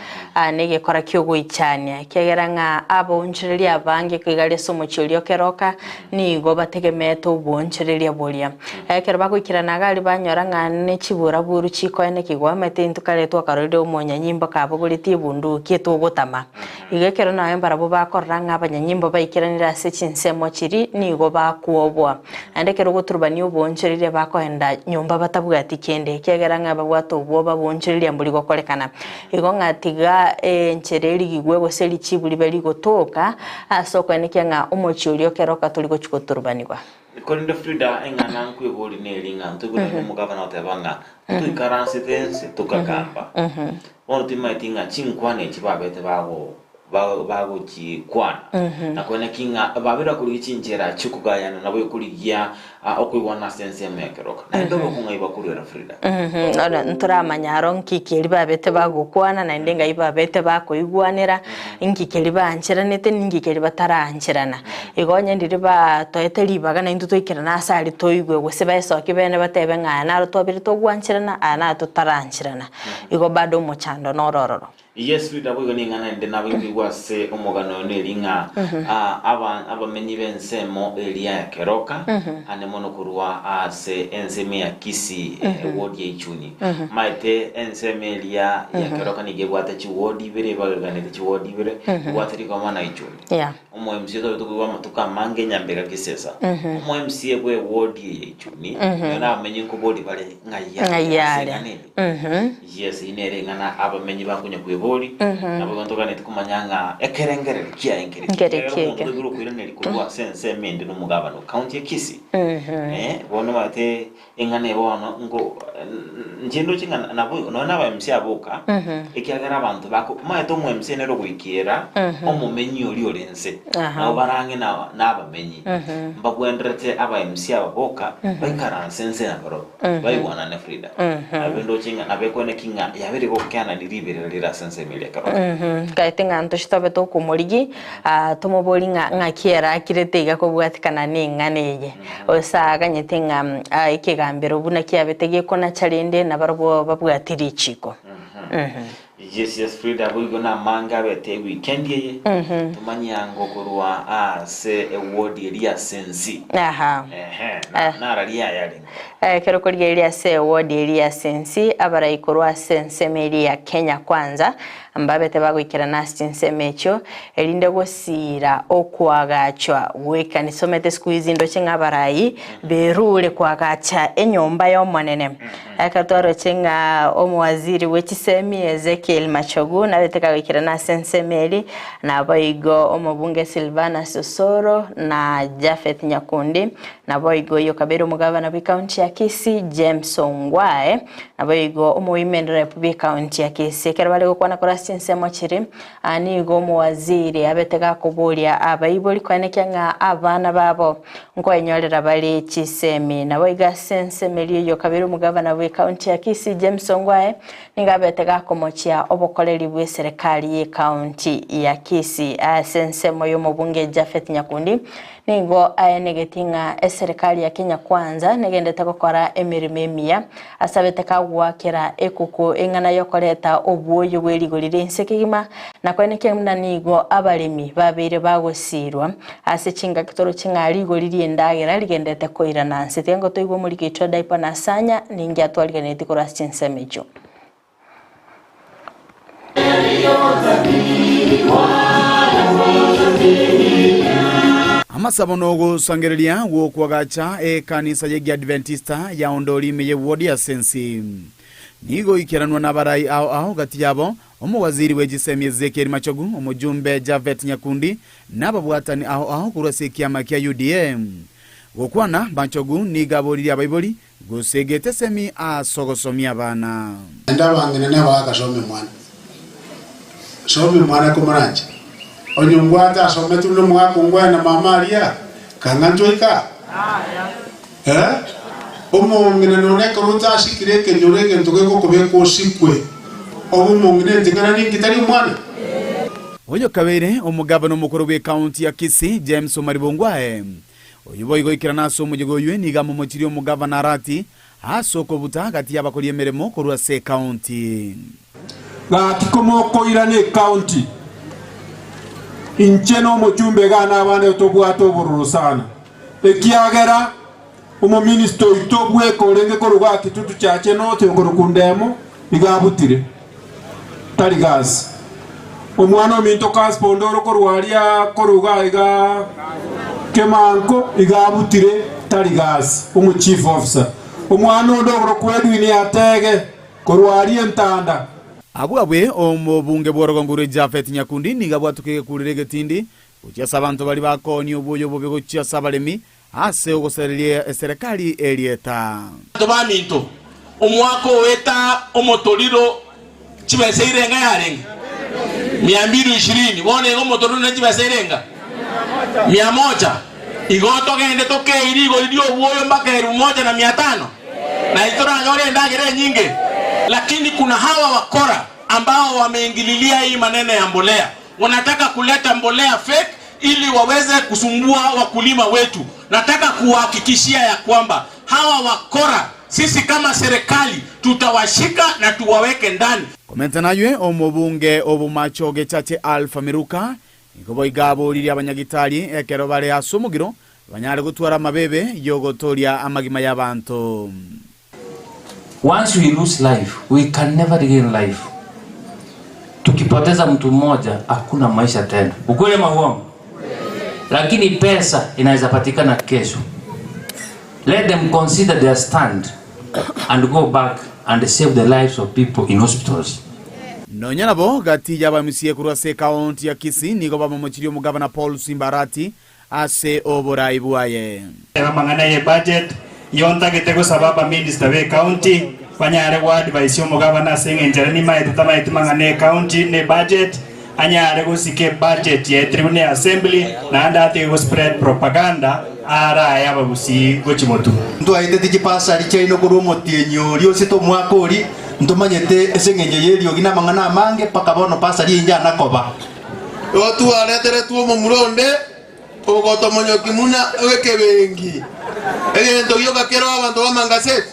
negekora ki'ogoichania, ekiagera ng'a abaonchoreria abange koiga ase omochie oria o keroka nigo bategemeete obwoonchoreria boria. Ekero bagoikerana iga aria banyora ng'a ne chiburaburu chikoenekigwa, omanyete intwe kare twakarorire omonyanyimbo kabogoretie ebunduki etogotama. Igo ekero naye mbarabwo bakorora ng'a abanyanyimbo baikeranire ase chinsemo chiria, nigo bakwoboa. Naende ekero ogoturubania obwoonchoreria bakoenda nyomba batabwati kende, ekiagera ng'a babwate obwoba bwoonchoreria mbori gokorekana. Igo ng'a tiga enchera erigigwe gose richibu ribe rigotoka ase okoenekia ng'a omochie oria okeroka tori gochia goturubanigwa. Korende Frida eng'ana nkweborie neri ng'a ntoigwete omogabana oteba ng'a ntoikaransete ense tokagamba. Bono timaeti ng'a chinkwana echi babete bago bagochikwana na koeneki ng'a babere bakorigia chinchera chi'okogayana nabo ekorigia okoigwana ase ensemo ekeroka. Naende obokong'ai bakoruera Frida. Bono ntoramanya aro nki keria babete bagokwana naende ngai babete bakoigwanera, nki keria baancheranete ninki keria bataraancherana. Igo onye ndiri batoete ribaga naintwe toikerane ase aria toigwe gose baesokie bene batebe ng'a aya naro twabire togwancherana aya naro totaraancherana. Igo bado omochando noro ororo. Yesu naboigo ning'ana ende naboigigwe ase omogano oyo neri ng'a aba abamenyi b'ensemo eria ya Keroka, ane mono korwa ase ensemo ya Kisii, ewodi ya Ichuni. Maete ensemo eria ya Keroka nigo ebwate chiwodi ibere, ebageganete chiwodi ibere, ebwate Rigoma na Ichuni. Yeah. Omo MC tore tokoigwa amatuko amange Nyambega Kisesa. Omo MC bwe ewodi eye ya Ichuni, nigo nabamenyi nkobori bare ng'ai Ng'ai are ase are. eng'ana eye. Yes, eyio nere eng'ana abamenyi bakonya kweboria, nabo igo ntoganetie komanya ng'a ekerengererio kiaye nkere ki. Nkere Ekiagera ki omonto eke. oigure okoiraneria korwa ase ensemo ende nomogabane o county ya Kisii. Eh, bono omanyete eng'ana eye bono nko inche ndoche ng'a nabo nonya na aba MC aboka, ekiagera abanto bako omanyete omo MC nere ogoikera omomenyi oria ore inse, Aha. nabo bare ang'e na na abamenyi. Mbagwenderete aba MC aba boka, baikaranse inse nabarobwo. Baigwanane Frida. Nabo ndoche ng'a nabo ekweneki ng'a yabeire gokeanani riberera rire ase ensemo eria ekero. Nkaete ng'a ntoche tobe tokomorigia, ah, tomobori ng'a ng'aki ere akirete iga kobwatikana neng'ana eye. Ose aganyete ng'a ah, ekegambero buna kiabete gekonacha rende nabarobwo babwati richiko. Yes yes Frida boigo namange abete ewikendi eye tomanye ango korwa ase ewodi eria ase ensi. Aha. Ehe na nararia aya rende. Ekero korigereria ase ewodi eria ase ensi abarai korwa ase ensemo eria ya Kenya Kwanza mbabete bagoikerana ase chinsemo echio erinde gosiira okoagachwa gw'ekanisa omanyete siku hizi ndoche ng'a abarai berure koagacha enyomba y'Omonene. Ekero twaroche ng'a omowaziri bwe chisemi Ezekiel Machogu nabete kagoikerana ase ensemo eria, naboigo omobunge Silvanus Osoro na Japheth Nyakundi, naboigo oyio okabeire omogabana bw'ecounty ya Kisii James Ongwae, naboigo omowomen rep bw'ecounty ya Kisii. Ekero bare gokwana korwa ase chinsemo chiria, aa nigo omowaziri abete gakoboria abaibori koenekia ng'a abana babo Nkoenyorera bare chisemi. Naboigo ase ensemo eria oyokabere omogavana bw'ecounty ya Kisii James Ongwae nigo abete gakomochia obokoreri bw'eserekari y'ecounty ya Kisii. Ase ensemo y'omobunge Japhet Nyakundi nigo aenegetie ng'a eserekari ya Kenya Kwanza negendete gokora emeremo emiya ase abete kagoakera ekuku eng'ana y'okoreta obwoyo bwe rigori ri'ense kegima na koenekia buna nigo abaremi babeire bagosiirwa Ase chingaki toroche ng'a rigori ri'endagera rigenderete koirana nse. Tiga ngotoigwe omoriki oito Daipa na Sanya, ninki atwariganetie korwa ase chinsemo echio. Amasabo Nigo ikeranwa nabarai ao ao gati yabo, omowaziri bwe chisemi Ezekiel Machogu, omojumbe Japhet Nyakundi, na ababwatani ao ao korwa ase ekiama kia UDA. Gokwana, Machogu nigo aboririe abaibori gose egete esemi ase ogosomia abana. Naende abang'ina nabagaka somia omwana, somia omwana komoranche. Onye ongwate asometi buna omogaka ongwae na mama aria, kang'a ntwaika? Eh? Omong'ina nonye ekero otasikire ekenyoro egento gegokobeka osikwe, obe omong'ina enting'ana ninki tari omwana? Oyo kabeire omogavana omokoro bw'ekaunti ya Kisii, James Omariba Ongwae. Oyio boigo oikerana ase omoyega oyio nigo amomochirie omogavana Arati ase okobuta gati y'abakori emeremo korwa ase ekaunti. Gaki komokoirana ekaunti, inche nomochumba igaa na abande tobwate obororo sana, ekiagera omominista oito bweka orenge korwa igaa Kitutu Chache North okorokwa Ndemo iga abutire, tari gasi. Omwana ominto Kaspa onde ore korwa aria korwa igaa igaa Kemanko iga abutire, tari gasi, omochief officer. Omwana onde okorokwa Edwin Atege korwa aria Entanda. Abwo abwe omobunge bw'orogongo rwe Japhet Nyakundi nigo abwatuka egekurero egetindi gochia ase abanto baria bakoonia obwoyo obobe gochia ase abaremi ase ogosareria eserekari erieta. Abanto baminto, omwaka oeta omotoriro chibesa irenga yarenge? Mia mbili ishirini. Bono iga omotoriro ne chibesa irenga? Mia moja. Igo togende tokei rigori ri'obwoyo mpaka elfu moja na mia tano, na intwe toranyore endagera enyinge? Lakini kuna hawa wakora ambao wameingililia hii maneno ya mbolea, wanataka kuleta mbolea fake ili waweze kusumbua wakulima wetu. Nataka kuwahakikishia ya kwamba hawa wakora sisi kama serikali tutawashika na tuwaweke ndani. Komenta naywe omobunge obomache ogechache Alpha Miruka nigo boigo aboririe abanyagitari ekero bare ase omogiro banyare gotwara amabebe y'ogotoria amagima y'abanto. Once we lose life, we can never regain life. Tukipoteza mtu mmoja, hakuna maisha tena. Ukweli ama uongo? Lakini pesa inaweza patikana kesho. Let them consider their stand and go back and save the lives of people in hospitals. Nonya nabo, gati y'abamusie korwa ase ekaonti ya Kisii nigo bamomochirie omogavana Paul Simba Arati ase oborai bwaye. Amang'ana ye budget igo ntagete gosaba abaminister be county banyare go advise omogabana ase eng'encho ere nimaete tamaeti mang'ana e county ne budget anyare gosika ebudget yaeterigwe ne assembly naende atige go spread propaganda araye abagusii gochi motwe. Ntwaeteti chipasari chiaino korwa omotienyi oria osete omwaka oria, ntomanyete ase engencho y'eriogi na amang'ana amange, mpaka bono pasari eye inchana koba. Igo twareteretwe omomura onde ogotomonyokia buna ekebengi, egento gioka kereo abanto b'amangaseti,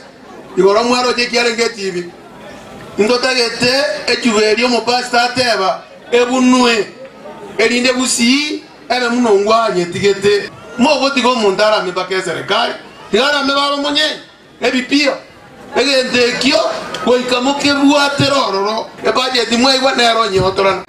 igoro mwaroche ekiarenge etibi. Intotagete echuba eria omopastor ateba ebunwe, erinde gusii ebe buna ongwa anyetigete. Mogotiga omonto arame mpaka eserekari, tiga arame baba omonyenyi. Ebipio, egento ekio goika mokebwatere ororo. Ebajeti mwaigwa nero onyeotorana,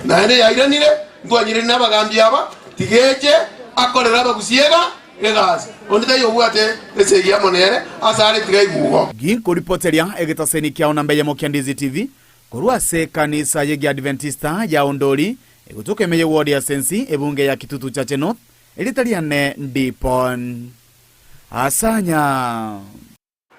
naende yairanire, ntwanyirire nabagambi aba, tiga eche akorere abagusia ega egasi. Onde taiyo obwate esegi amo nere asare tiga aigwe. Ginkoripoteria egetaseni kiao namba eyemo kia Ndizi TV korwa ase ekanisa y'Egiadventista ya Ondori egotoka ime ye ward ya Sensi ebunge ya Kitutu Chache North erieta riane Ndipon Asanya.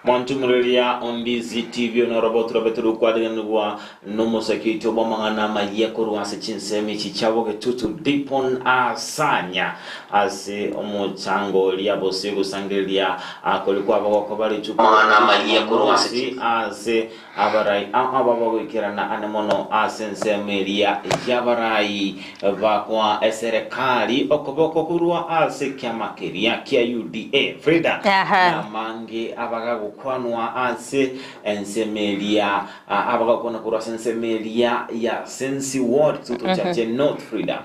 Mwantumoreria Ondizi TV onorobo turabe torokwareganigwa nomosaki oito bw'amang'ana amayia korwa ase chinsemo echi chia bogetutu Dipon Asanya ase omochango oria bose gosangereria akori kwabo gokoba rituko Amang'ana amayia korwa ase ase Abarai ao aba bagoikerana ane mono ase ensemo eria y'abarai bakoa eserekari okoboko korwa ase ekiama keria kia UDA. Frida, Aha. namange abagagokwanwa ase ensemo eria abagakwana korwa ase ensemo eria ya Sensi Ward Tutu Chache North Frida.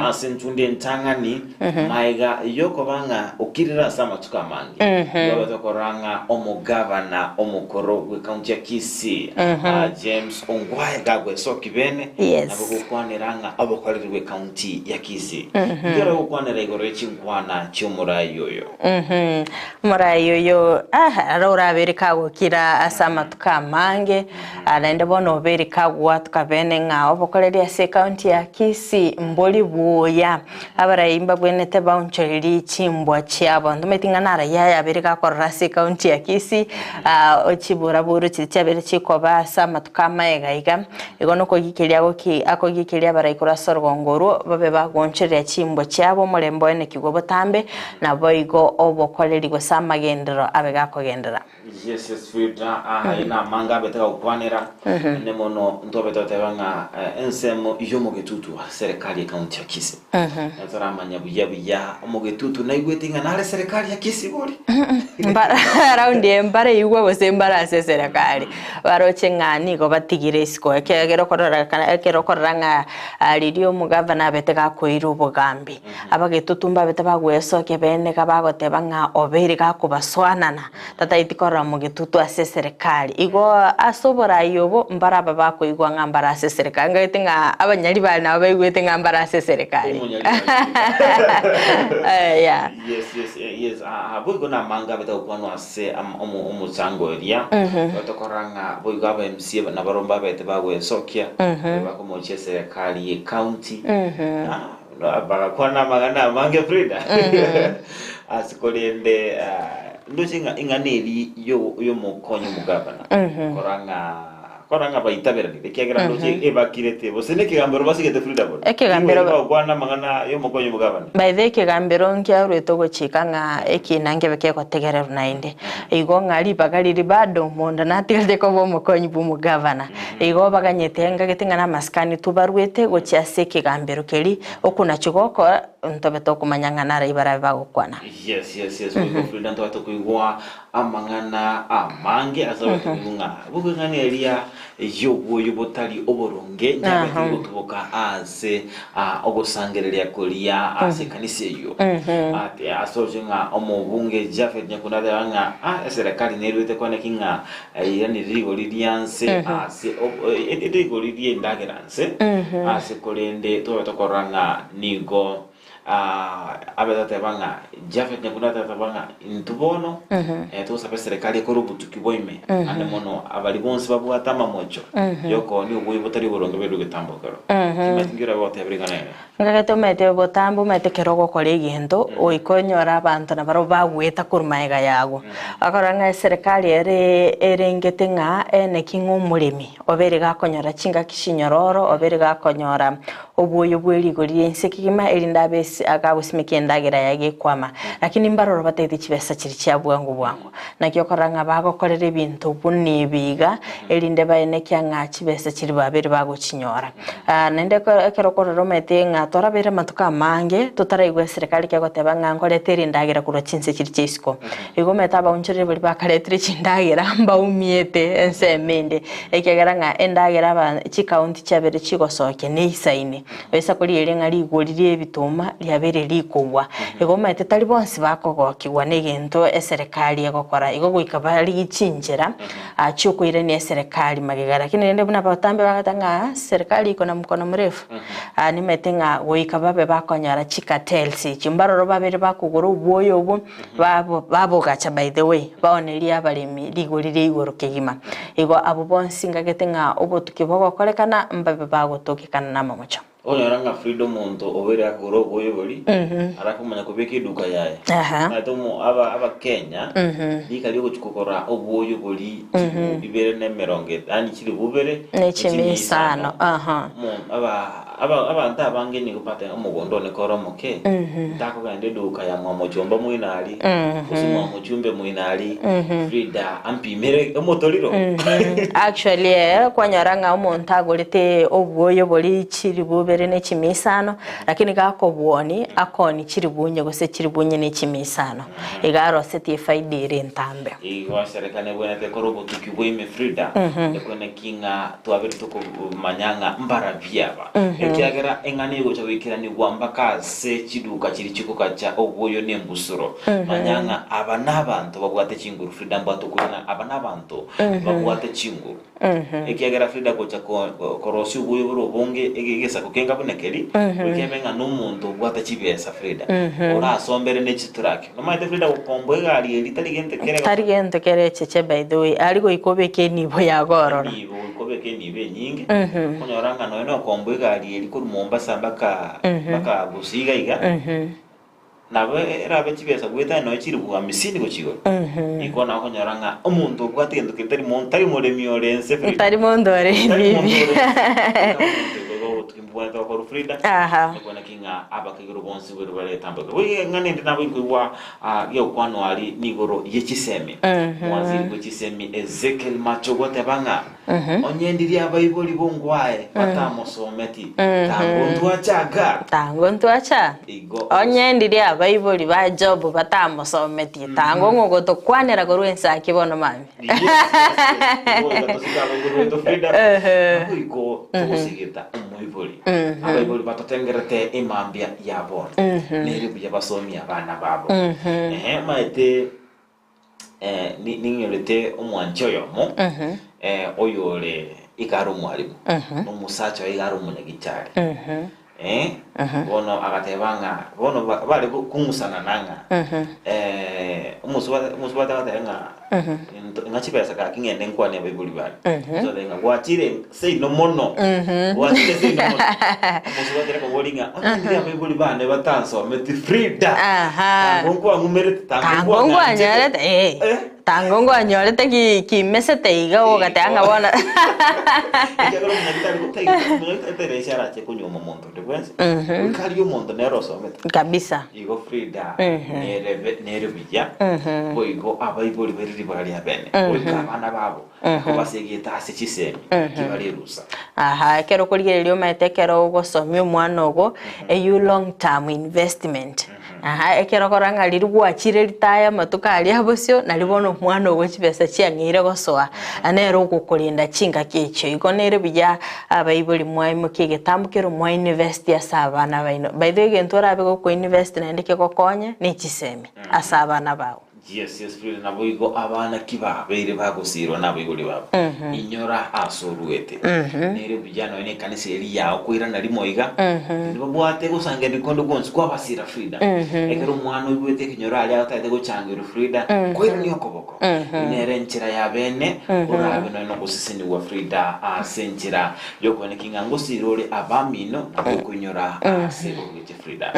Ase entunde entang'ani maega yokoba ng'a okirire ase amatuko amange. Nigo tokorora ng'a omogavana omokoro bw'ekaunti ya Kisii, James Ongwae gagwesoki bene nabo gokwanera ng'a obokoreri bw'ekaunti ya Kisii. Nkero gokwanera igoro ye chinkwana chi'omorai oyo. Omorai oyo ah, arora. orabere kagokira ase amatuko amange, ah, naende bono obere kagwatuka bene ng'a obokoreri ase ekaunti ya Kisii mbori buya. Abarai mbabwenerete baonchorerie chimbwa chiabo. Ntomanyeti ng'a narayi aya abere gakorora ase ekaunti ya Kisii, ah, ochiburaburu chiria chiabere chikoba ase amatuko amaega iga. Igo nokogikeria agoki akogikeria abarai korwa ase orogongo orwo, babe bagoonchoreria chimbwa chiabo omorembe oenekigwe botambe, naboigo obokoreri gose amagenderero abe gakogenderera. Yes, yes, Frida, aye namanga abete gagokwanera, naende mono ntwabete goteba ng'a ensemo y'omogetutu ase serikali y'ecounty ya Kisii. Na toramanya buya buya omogetutu naigwete ng'a nare serikali ya Kisii bori. Raundi eye mbaraigwe gose mbare ase eserekari, baroche ng'a nigo batigire isiko ekiagera okorora ekero okorora ng'a riria omogavana abete gakoira obogambi, abagetutu mbabete bagwesokia bene iga bagoteba ng'a obeire gakobasoanana, tataeti korora mogetutu ase eserekari. Igo ase oborai obo mbaraba bakoigwa ng'a mbare ase eserekari, ngagete ng'a abanyari bare nabo baigwete ng'a mbare ase eserekari. Yeah. Yes, yes, yes. Ah, boigo namanga abete gokwanwa ase omochango oria. Tokorora ng'a boigo aba MCA nabarobwo mbabete bagwesokia, bakomochia eserekari ye county. Bagakwana amang'ana amange Frida. Ase korende ndoche ng'a ing'ana eri yomokonyi omogavana korora ng'a korora ng'a baitaberanire ekiagera ndoche ebakirete gose nekegambero basigete Frida bono. Ekegambero Nigo bagokwana amang'ana yomokonyi omogavana. By the way ekegambero nkiarwete ogochika ng'a ekina nkebe kegotegererwa naende. Igo ng'a ribaga riri bado omonto natigarete koba omokonyi bwa omogavana. Igo baganyete ngagete ng'a namasikani tobarwete gochia ase ekegambero keria, okwo nachio gokora ntobe tokomanya ng'a narai barabe bagokwana. Yes, yes, yes, goika Frida ntobate koigwa amang'ana amange ase abate koigwa ng'a bobe ng'ana eria y'obwoyo botari oboronge njabete gotuboka ase ogosangereria koria ase ekanisa eyio. Ate ase oroche ng'a omobunge Japhet Nyakundi ateba ng'a ah eserekari nerwete kwane ki ng'a Eira rigori ria nse ase rigori ri'endagera nse ase korende tobe tokorora ng'a nigo abe toteba ng'a Japhet Nyakundi atateba ng'a intwe bono togosabe eserekari ekore obotuki bwa ime naende mono abaria bonsi babwate amamocho y'okoonia oboyia botari oboronge bairwe egetambo ekero. Timanyeti nki orabe goteba ring'ana eri. Ngagete omanyete botambe omanyete ekero ogokora egento goika onyore abanto nabarabwo bagoeta korwa magega yago. Bakarora ng'a eserekari ere erengete ng'a eneki ng'a omoremi obeire gakonyora chingaki chinyororo, obeire gakonyora obwoyo bwe rigori ria inse kegima erinde abe ase agagosimeka endagera yaye gekwama. Lakini mbaroro batagete chibesa chiria chia bwango bwango. Naki okorora ng'a bagokorera ebinto buna ebi iga erinde baenekia ng'a chibesa chiria babeire bagochinyora. Naende ekero okorora omanyete ng'a torabeire amatuko amange totaraigwa eserekari kegoteba ng'a nkorete rindagera korwa chinse chiria chia isiko. Igo omanyete abaonchoreri baria bakaretire chindagera mbaumiete ensemo ende, ekiagera ng'a endagera aba chikaunti chiabeire chigosokia neisaine. Oisa korigereria ng'a rigori ria ebituma riabeire rikogwa. Igo omanyete tari bonsi bakogokigwa na egento eserekari egokora, igo goika barigie chinchera chiokoirania eserekari magega. Lakini rende buna abatambe bagoteba ng'a serikali iko na mkono mrefu, nimanyete ng'a goika babe bakonyora chicartels echio, mbaroro babere bakogora obwoyo obwo, babo babogacha by the way, baonerie abaremi rigori ria igoro kegima. Igo abwo bonsi ngagete ng'a obotuki bogokorekana mbabe bagotokekana namamocho. Okonyora ng'a Frida omonto obeire akogora oboyo boria, arakomanya kobeka eduka yaye. Omanyete omo aba abakenya, rika riogochia kogora oboyo boria chilifu ibere na emerongo et yaani chilifu ibere Ne chimia isano, aha. Omo aba aba abanto abange nigo bateba omogondo one kore omoke, ntakogenda eduka ya mwamochomba moino aria, gose mwamochumbe moino aria, Frida ampimere omotoriro. Actually eh, kwanyora ng'a omonto agorete obwoyo boria chilifu ibere ne chimia isano, lakini gakobwonia akoonie chilifu inye gose chilifu inye ne chimia isano. Iga arosetie efaida ere entambe. Igo eserekari nebwenerete ekore obotuki bwa ime Frida, ekwene ki ng'a twabire tokomanya ng'a mbarabwo aba. Ekiagera eng'ana egocha goikeranigwa mpaka ase chiduka chiria chikogacha obwoyo na embusuro. Manya ng'a aba nabanto babwate chinguru, Frida mbwate okobua ng'a aba nabanto babwate chinguru. Ekiagera Frida gocha korosia obwoyo bore obonge egesaku kenga buna keria, goika ebe ng'a nomonto obwate chibesa Frida, orasombere ne chituraki. Nomanyete Frida gokomboa egari eria tari gento kere Tari gento kere echeche by the way, aria goika obeke enibo yago ororo. Enibo, goika obeke enibo enyinge, okonyora ng'a nonya nokomboa egari eria korwa Mombasa mpaka mpaka Gusii iga iga, Nabo erabe chibesa goetania nonya chilifu hamisini gochia igoro. Igo nabo okonyora ng'a omonto obwate egento keria tari mon tari moremi ore ense Frida. Tari monto ore Tari monto bibi. ore ense. Omonto igo igo obotuki mbobwenerete gokorwa Frida. Aha. Ekobua naki ng'a abakegiro bonsi bori baretamboke. Boigo eng'ana ende nabo inkoigwa gegokwanwa aria nigoro ye chisemi. Mwaziri bwe chisemi Ezekiel Machogu oteba ng'a Onye ndiria abaibori b'ongwae batamosometi, tango ntwacha aga. Tango ntwacha? Igo Onye ndiria abaibori ba Job batamosometi, tango ng'o gotokwanera korwa ensaki bono mambia. Yes, yes, yes. Igo iga tosike abaibori baito Frida, nabo igo togosigeta omoibori. Abaibori batotengerete emambia ya bono. Nere buya basomie abana babo. Ehe, omanyete Ning'irete omwanchi oyomo, oyore iga are omwalimu, na omosacha oye iga are omonyagichari. Bono agateba ng'a bono bare kong'usanana ng'a omosubati agateba ng'a ng'a chibesa gaki ng'ende nkwane abaibori bane. Omosubati agateba ng'a gwachire seino mono, gwachire seino mono. Omosubati ere akaboria ng'a onye ndire abaibori bane batansometi Frida, tango nkwang'umerete, tango Tango nkwang'anchete. nkwanyorete eh, tango nkwanyorete ki kimesete iga ogateba ng'a bono Ekiagera omonyagitari gotaiga omonyagitari tari rahisi arache konyuoma omonto onde bwensi, goika arie omonto nere osomete. Kabisa. Igo Frida nerebe nere buya, boigo abaibori bare ribaga ria bene, goika abana babo Nakobasegete ase chisemi tibari erusa. Aha, ekero okorigereria omanyete ekero ogosomia omwana ogo, eywo long term investment. Aha, ekero okora ng'a riria gwachire ritaya amatuko aria abosio, nario bono omwana ogo chibesa chiang'eire gosoa, nere ogokorenda chingaki echio. Igo nere buya abaibori mwaimokia egetambo kero mwa invest ase abana baino. By the way egento orabe goko invest naende kegokonye, ne chisemi ase abana bago. Yes, yes, Frida, naboigo abana ki babeire bagosiirwa nabaibori babo. Inyora ase oruete. Nere buya nonya nekanisa eri yao koirana rimo iga, tibabwate gosangereria konde gwonsi kwabasira Frida. Ekero omwana oigwete ekenyoro aria otagete gochangerwa Frida, koirania okoboko. Nere enchera ya bene orabe nonya nogosesenigwa Frida ase enchera yokoeneki ng'a ngosiire ore abamino na gokoinyora ase oruete Frida.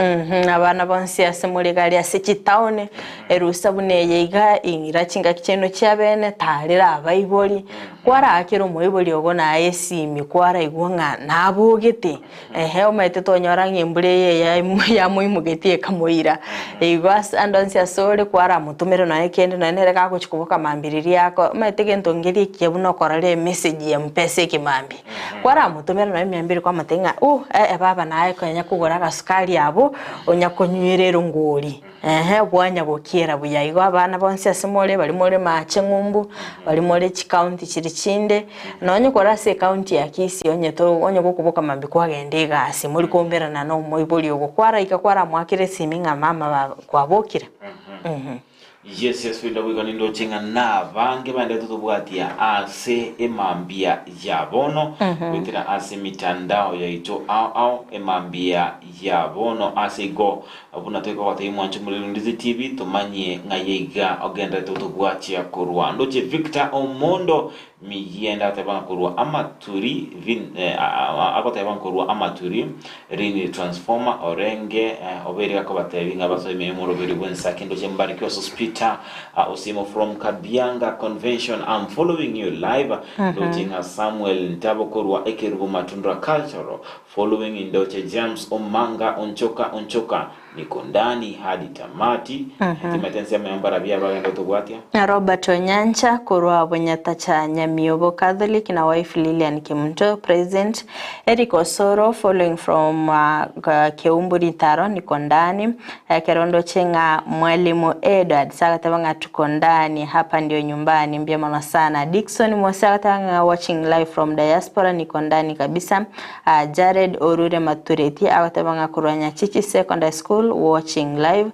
Abana bonsi ase more gari ase chitaoni, Erusa buna eye iga, ing'ira chingaki chiaino chi'abeene, taarera abaibori. Kwaraakera omoibori ogo naye esimi, kwaraigwa ng'a nabogete, ehe, omanyete tonyora ng'a embura eye yamoimogetie ekamoira. Igo ase ande onsi ase ore kwaramotomere nonya kende nonya nere gagochia koboka mambia riria ako omanyete egento nkeria ekiya buna okorora emessage ya mpesa ekemambia. Kwaramotomera nonya mia mbiri kwamotebia ng'a uh eh baba naye konya kogora agasukari abwo, onya konywera erongori. Eeh, bwanya gokiera buya. Igo abana bonsi ase more, baria more maache ng'umbu, baria more chikaunti chiria chinde, nonye kore ase ekaunti ya Kisii onye to onye gokoboka mambia kwagenda egasi, mori koumerana na omoibori ogo, kwaraika kwaramoakera esimi ng'a mama baba kwabokire? Mh. Yes, yes, Frida boigo nindoche ng'a nabange baendete totobwatia ase emambia ya bono, goetera ase emitandao yaito ao ao, emambia ya bono ase igo Buna toika gotebia mwanche omorero Ndizi TV tomanye ng'ai aiga ogenderete gotobwatia korwa ndoche Victor Omondo Miyienda agoteba ng'a korwa amaturi vin eh, agoteba ng'a korwa amaturi rini transformer orenge eh, obeire gakobatebi ng'a basoe ime y'omoroberi bw'ensaki ndoche Mbarikiwa Sospeter uh, Osiemo from Kabianga Convention I'm following you live ndoche ng'a Samuel Ntabo korwa Ekerubo Matundura Cultural Following Indoche James Omanga Onchoka Onchoka. Niko ndani hadi tamati. Timanyete ensemo ya mbarabia abagenda gotobwatia. Na Robert Onyancha korwa Bonyatacha Nyamiobo Catholic na wife Lilian Kemunto present, Eric Osoro following from Keumbu Ritaro niko ndani, Ekero ndoche ng'a Mwalimu Edward agateba ng'a tuko ndani hapa ndio nyumbani mbuya mono sana. Dickson Mwose agateba ng'a watching live from diaspora niko ndani kabisa. Jared Orure Matureti agoteba ng'a korwa Nyachichi Secondary School watching live.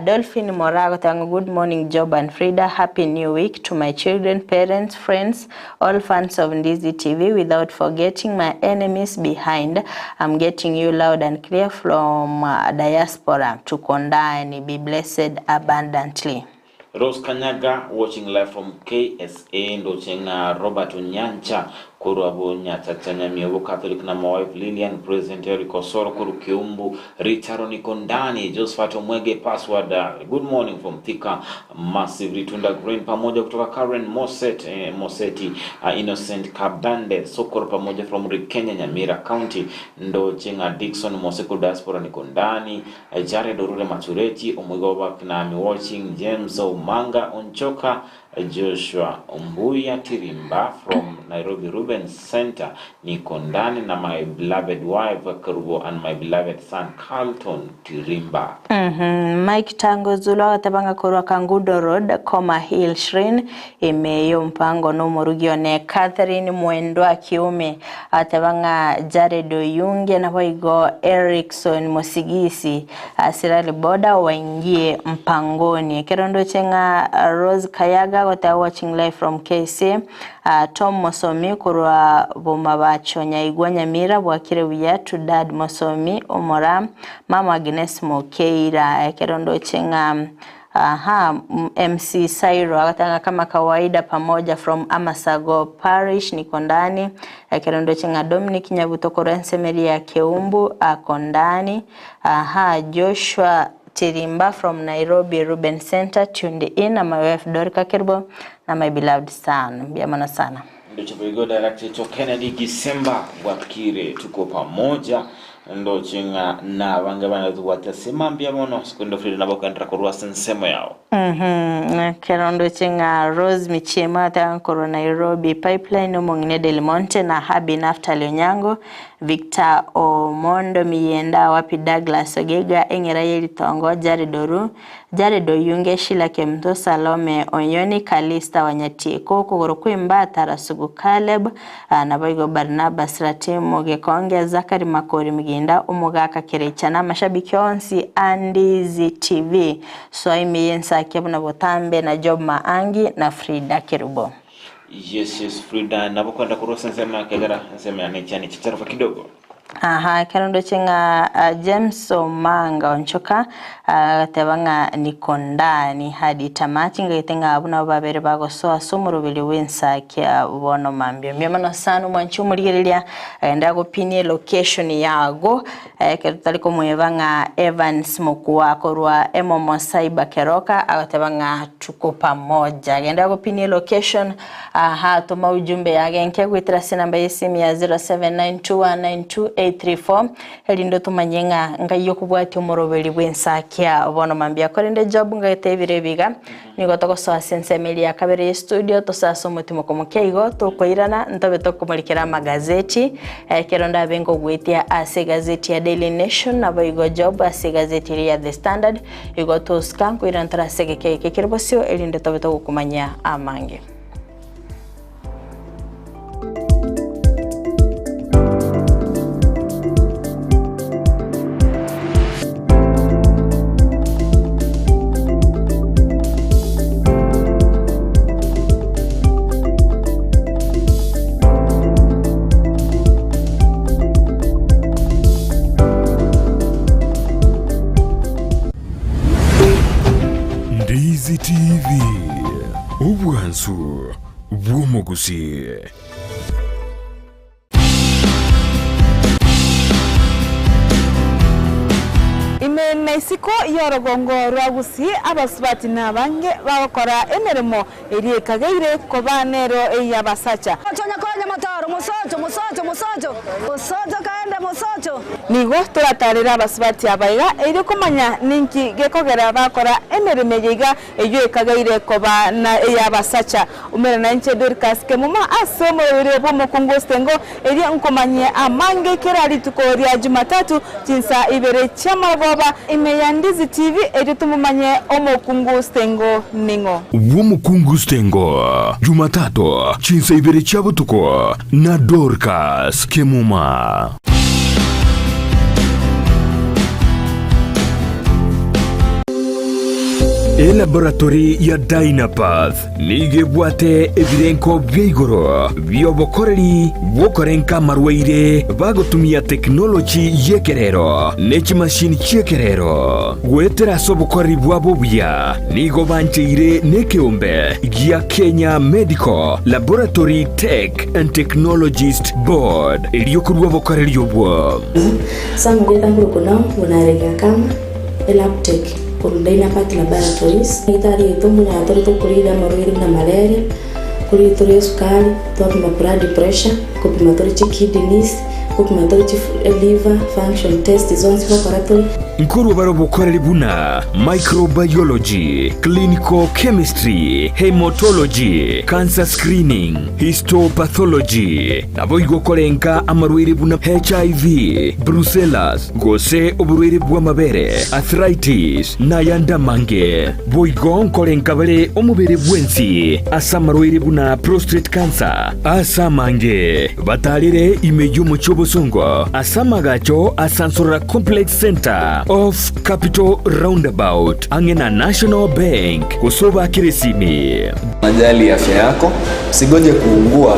Dolphin Moraa agoteba ng'a good morning Job and Frida, happy new week to my children, parents, friends, all fans of Ndizi TV without forgetting my enemies behind. I'm getting you loud and clear from diaspora. Tuko ndani. Be blessed abundantly. Rose Kanyaga watching live from KSA ndoche ng'a Robert Onyancha korwa Bonyachacha Nyamiobo Catholic na my wife Lilian President Eric Osoro korwa Kiumbu Richard niko ndani Josephat Omwege password good morning from Thika Massive Ritunda Green pamoja kutoka Karen Moset, eh, Moseti Innocent Kabande Sokoro pamoja from Rikenya Nyamira County ndoche ng'a Dickson Moseko Diaspora niko ndani Jared Orure Matureti, Omoigo Bakinami Watching, James Omanga Onchoka, Joshua Mbuya Tirimba from Nairobi Ruben Center, niko ndani na my beloved wife Kerubo and my beloved son Carlton Tirimba. Mike Tango Zulu agateba ng'a korwa Kangundo Road, Koma Hill Shrine, ime y'ompango nomorugi one Catherine Mwendwa Kiume Ateba ng'a Jared Oyunge naboigo Erickson Mosigisi Sirari Boda waingie mpangoni. Ekero ndoche ng'a Rose Kayaga agoteba watching live from KC, Tom Mosomi korwa Bomabacho Nyaigwa Nyamira bwakire buya to Dad Mosomi Omora, Mama Agnes Mokeira. Ekero ndoche ng'a Aha, MC Sairo agateba ng'a kama kawaida pamoja from Amasago Parish niko ndani, ekero ndoche ng'a Dominic Nyabuto korwa ensemeri ya Keumbu ako ndani, aha, Joshua Tirimba from Nairobi Ruben Center tuned in na my wife Dorika Kerubo na my beloved son. Mbuya mono sana. Ndoche boigo Director Kennedy Gisemba bwakire tuko pamoja Ndoche ng'a nabange bane tobwate ase mambia mono, ase korende Frida nabo okoenderera korwa ase ensemo yao. Ekero ndoche ng'a Rose Michiemo atanga korwa Nairobi Pipeline, omong'ina Delmonte na Habi Naftali Onyango, Victor Omondo Miyenda, Wapi Douglas Ogega, Eng'era Yeritongo, Jared Oru, Jared Oyunge, Sheila Kemunto, Salome Onyoni, Calista Wanyatieko, okogoro kw'embata, Rasugu Caleb, Naboigo Barnabas Ratemo Gekonge, Zachary Makori Miginda, Omogaka Kerecha na amashabiki onsi a Ndizi TV. Soa ime y'ensake buna botambe na Job Maangi na Frida Kerubo. Yes yes Frida nabo kwenda korwa ase ensemo ya kegera ensemo yane echiani chicharoka kidogo. Aha, ekero ndoche ng'a James Omanga Onchoka agateba ng'a niko ndani hadi tamati ngagete ng'a abwo nabo babere bagosoa ase omoroberio bw'ensakia bono mambia. Mbuya mono sana omwanchi omorigereria agende agopinie location yago ekero totari komoeba ng'a Evans Mokua korwa Emomo Cyber Keroka agateba ng'a tuko pamoja. Agende agopinie location Aha, toma ujumbe yage enke goetera ase enamba y'esimi ya 0792192834 erinde otomanye ng'a ngai okobwatia omoroberi bw'ensakia bono mambia. Korende Job ngagete ebiro ebi iga, nigo togosoa ase ensemo eria ya kabere y'estudio tosoe ase omotimoko moke igo tokoirana ntobe tokomorikera amagazeti ekero ndabe nkogoetia ase egazeti ya Daily Nation naboigo Job ase egazeti eria ya The Standard Igo tosika nkoirana tore ase egeka eke kere bosio, erinde tobe togokomanyia amange. Ndizi TV, obwansu bw'omogusii. Ime na isiko y'orogongo rwa Gusii abasubati nabange bagokora emeremo eria ekageire koba nero ey'abasacha. Mosocho nyakonya motoro, mosocho, mosocho, mosocho, mosocho kaende mosocho. Nigo toratarere abasubati aba iga erio komanya ninki gekogera bakora emeremo eye iga eyio ekageire koba na ey'abasacha. Umera nainche Dorcas Kemuma ase omoroberi bw'omokungu Osengo erio nkomanyie amange kera rituko ria Jumatatu chinsa ibere chi'amarogoba ime ya Ndizi TV erio tomomanye omokungu Stengo ning'o. Bw'omokungu Stengo, Jumatatu chinsa ibere chia botuko na Dorcas Kemuma. Elaboratory ya Dynapath nigo ebwate ebirenko bia igoro bi'obokoreri bw'okorenka amarwaire bagotumia tekinoloji y'ekerero ne chimashini chi'ekerero. Goetera ase obokoreri bwabo obuya, nigo bancheire nekeombe gia Kenya Medical Laboratory Tech and Technologist Board erio korua obokoreri obwo. Samugeta nkorokwa nao buna Kama, Elabtech, korwa Dynapath Laboratories. Daktari oito mbuna tore tokorire amarwaire buna malaria, korire tore esukari, twapima blood pressure, kopima tore chikidneys, kopima tore chi liver function test zonsi gokora tore. Nkorwa bare obokoreri buna microbiology, clinical chemistry, haematology, cancer screening, histopathology, naboigo korenka amarwaire buna HIV, brucellas, gose oborwaire bw'amabere, arthritis, na ayande amange. Boigo nkorenka bare omobere bwensi ase amarwaire buna prostate cancer, ase amange batarire ime y'omochie obosongo ase amagacho a Sansorora Complex Centre off Capital Roundabout ang'e na National Bank gose obakere esimi. Unajali afya yako, usigoje kuugua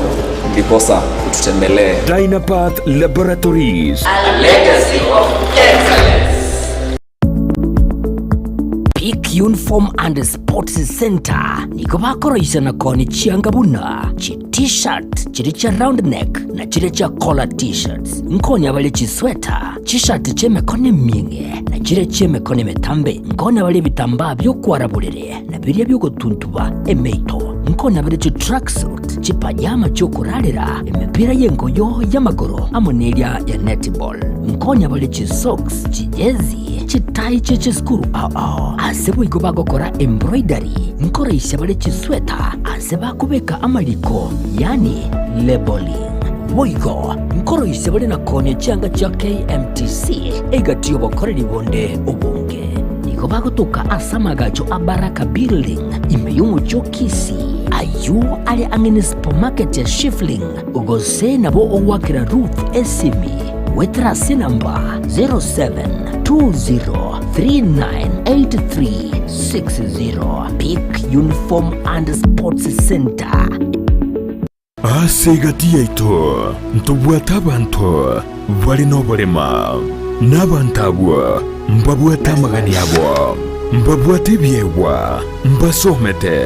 ndiposa ututembelee. Dynapath Laboratories. A legacy of excellence. Peak Uniform and Sports Centre nigo bakoroisana koni chianga buna chi T-shirt chiria chia round neck na chiria chia collar T-shirts. Nkonya bare chisweta, chishati chi'emekono emieng'e na chiria chi'emekono emetambe. Nkonya bare ebitambaa bi'okwara borere na biria bi'ogotuntuba emeito. Nkonya bare chitracksuit, chipajama chi'okorarera, emepira y'engoyo y'amagoro amo neria ya netball. Nkonya bare chisocks, chijezi, chitai chie chisukuru ao ao. Ase boigo bagokora embroidery, nkoraisia bare chisweta ase bakobeka amariko, yaani labelling. Boigo nkoroisia bare na koonia chianga chia KMTC egati y'obokoreri bonde obonge. Nigo bagotoka ase amagacho a Baraka Building ime y'omochie o Kisii, ayio are ang'e ne supermarket ya Shifling, gose nabo ogoakera Ruth esimi goetera ase enamba 0720398360. Peak Uniform and Sports Centre. Ase egati yaito ntobwate abanto bare noborema, na abanto abwo mbabwate amagani abo, mbabwate ebiegwa, mbasomete,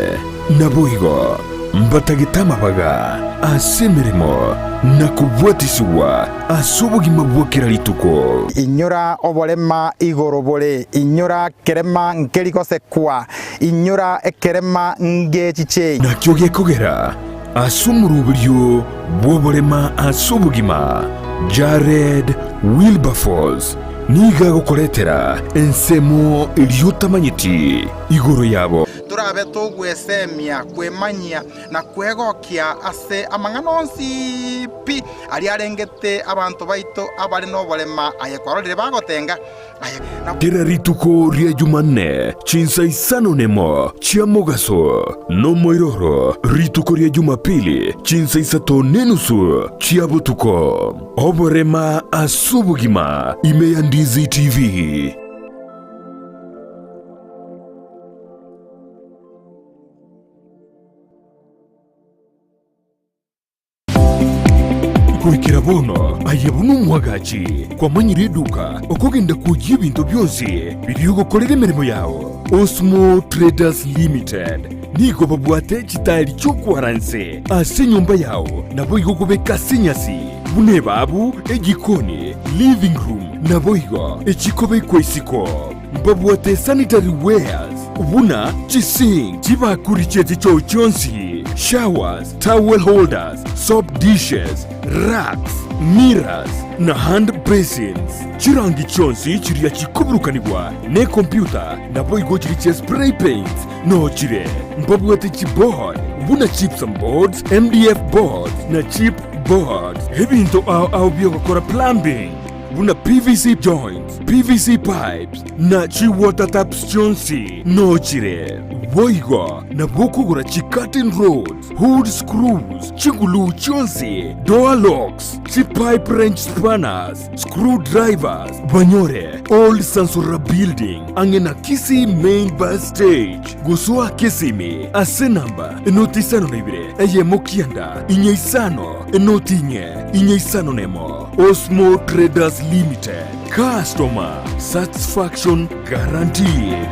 naboigo mbatagete amabaga ase emeremo na kobwatisigwa ase obogima bwa kera rituko. Inyora oborema igoro bore, inyora kerema nkeri gosekwa, Inyora ekerema ngechiche. Nakio gekogera ase omoroberio bw'oborema ase obogima, Jared Wilberforce nigo agokoretera ensemo eria otamanyeti igoro yabo. Torabe togwesemia, kwemanyia, na kwegokia ase amang'ana onsi pi aria arengete abanto baito abare noborema aye kwarorire bagotenga. Kera rituko ria Jumanne chinsa isano nemo chia mogaso, nomoiroro rituko ria Jumapili chinsa isato nenusu chia botuko. Oborema ase obogima ime ya Ndizi TV. Goikera bono aye buna omwagachi kwamanyire eduka okogenda kwoyia ebinto bionsi biria ogokorera emeremo yao. Osmo Traders Limited nigo babwate chitaeri chi'okwara nse ase enyomba yao naboigo okobeka ase enyasi buna ebabu, ejikoni, living room naboigo echikobekwa isiko. Mbabwate sanitary wares buna chisink, chibakuri chie chichoo chionsi. showers, towel holders, soap dishes, racks, mirrors na hand basins. Chirangi chionsi chiria chikoburukanigwa nekompyuta naboigo chiria chia spray paints nochire. Mbabwate chiboard buna gypsum boards, MDF boards na chip boards. Ebinto ao ao biogokora plumbing buna PVC joints, PVC pipes na chi water taps chionsi nochire. Boigo nabo okogora chi curtain rods, hood screws, chiguluu chionsi, door locks, chi pipe wrench spanners, screw drivers, banyore Old Sansora Building ang'e na Kisii Main Bus Stage. Gosoa Kisimi ase namba enoti isano na ibere eyemo kianda inye isano enoti inye inye isano nemo. Osmo Traders Limited, customer satisfaction guaranteed.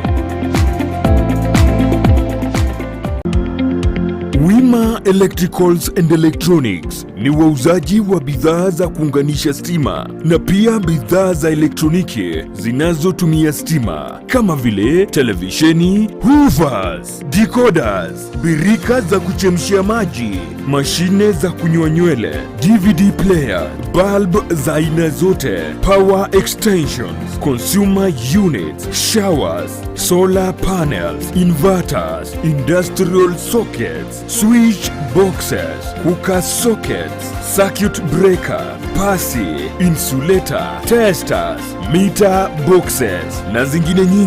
Wima Electricals and Electronics ni wauzaji wa bidhaa za kuunganisha stima na pia bidhaa za elektroniki zinazotumia stima kama vile televisheni, hoovers, decoders, birika za kuchemshia maji, mashine za kunyoa nywele, DVD player, bulb za aina zote, power extensions, consumer units, showers, solar panels, inverters, industrial sockets, switch boxes, cooker sockets, circuit breaker, pasi, insulator, testers, meter boxes na zingine nyingi.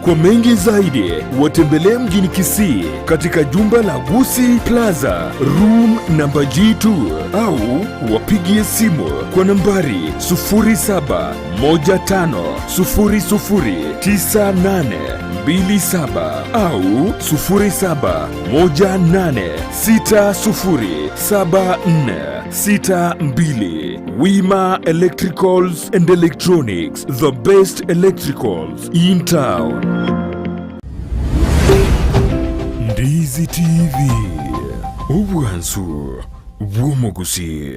Kwa mengi zaidi watembelee mjini Kisii katika jumba la Gusii Plaza room namba G2 au wapigie simu kwa nambari 0715009827 au 0718607462. Wima Electricals and Electronics, the best electricals in town. Ndizi TV, obwansu bw'omogusi.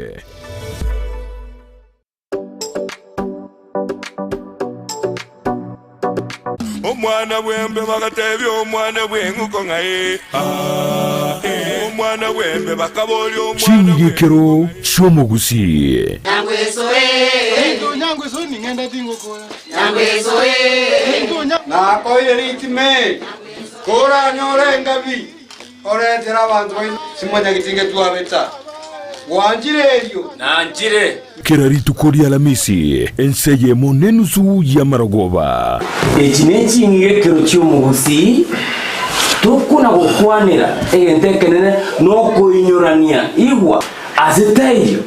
Omwana bwembe bagatebia omwana bw'eng'uko ng'ai ah, eh, omwana bwembe bakaboria omwana Chingekero chi'omogusi. Nakoire ritime koranyore engabi oretera abanto bai simwanyagitinge twabeta gwanchire erio nanchire Kera rituko ria Alamisi, ense eyemo nenusu y'amarogoba. Eki neching'ekero chi'omogusii, tokona gokwanera egento ekenene nokoinyorania. Igwa, ase taiyo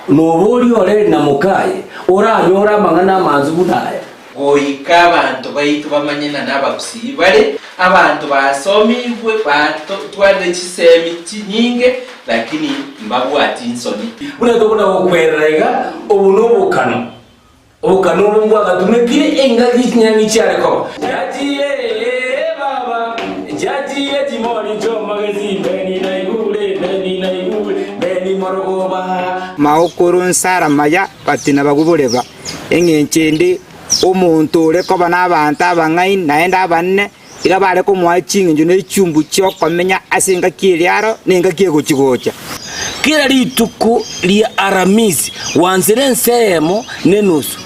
noboria ore na mokaye oranyore amang'ana amansu buna aya. Goika abanto baito bamanye ng'a nabagusii bare, abanto basomigwe, batwarire chisemi chinyinge, lakini mbabwati nsoni. Buna tokona gokwerera iga, obo nobokano, obokano obo mbwagatumekire engaki chinyang'i chiare koba. Chiachire ee baba, chiachire chimori chi'omogesi, mbeni naigure, mbeni naigure, mbeni morogoba. Maokoro nsara maya batina baguboreba, Engencho ende, omonto ore koba nabaanto abang'aini naende abanene, iga bare komoa ching'encho ne chumbu chi'okomenya ase engaki eria aro na engaki egochi-gocha. Kera rituko ria Aramisi gwansire ense eyemo nenusu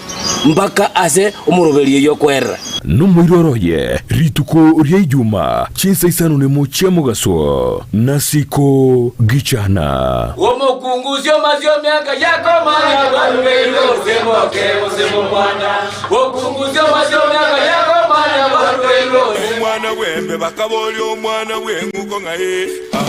mpaka ase omoroberio y'okwerera. Nomoiroro oye rituko ria Ijuma chinsa isano nemo chia mogaso, nasiko gichana. Omokungu osio omiaka yakomanya bwarugeirwe gose moke gose momwana. Omokungu osio omiaka yakomanya bwarugeirwe gose. Omwana bw'embe bakaboria omwana bw'eng'uko ng'ai ah.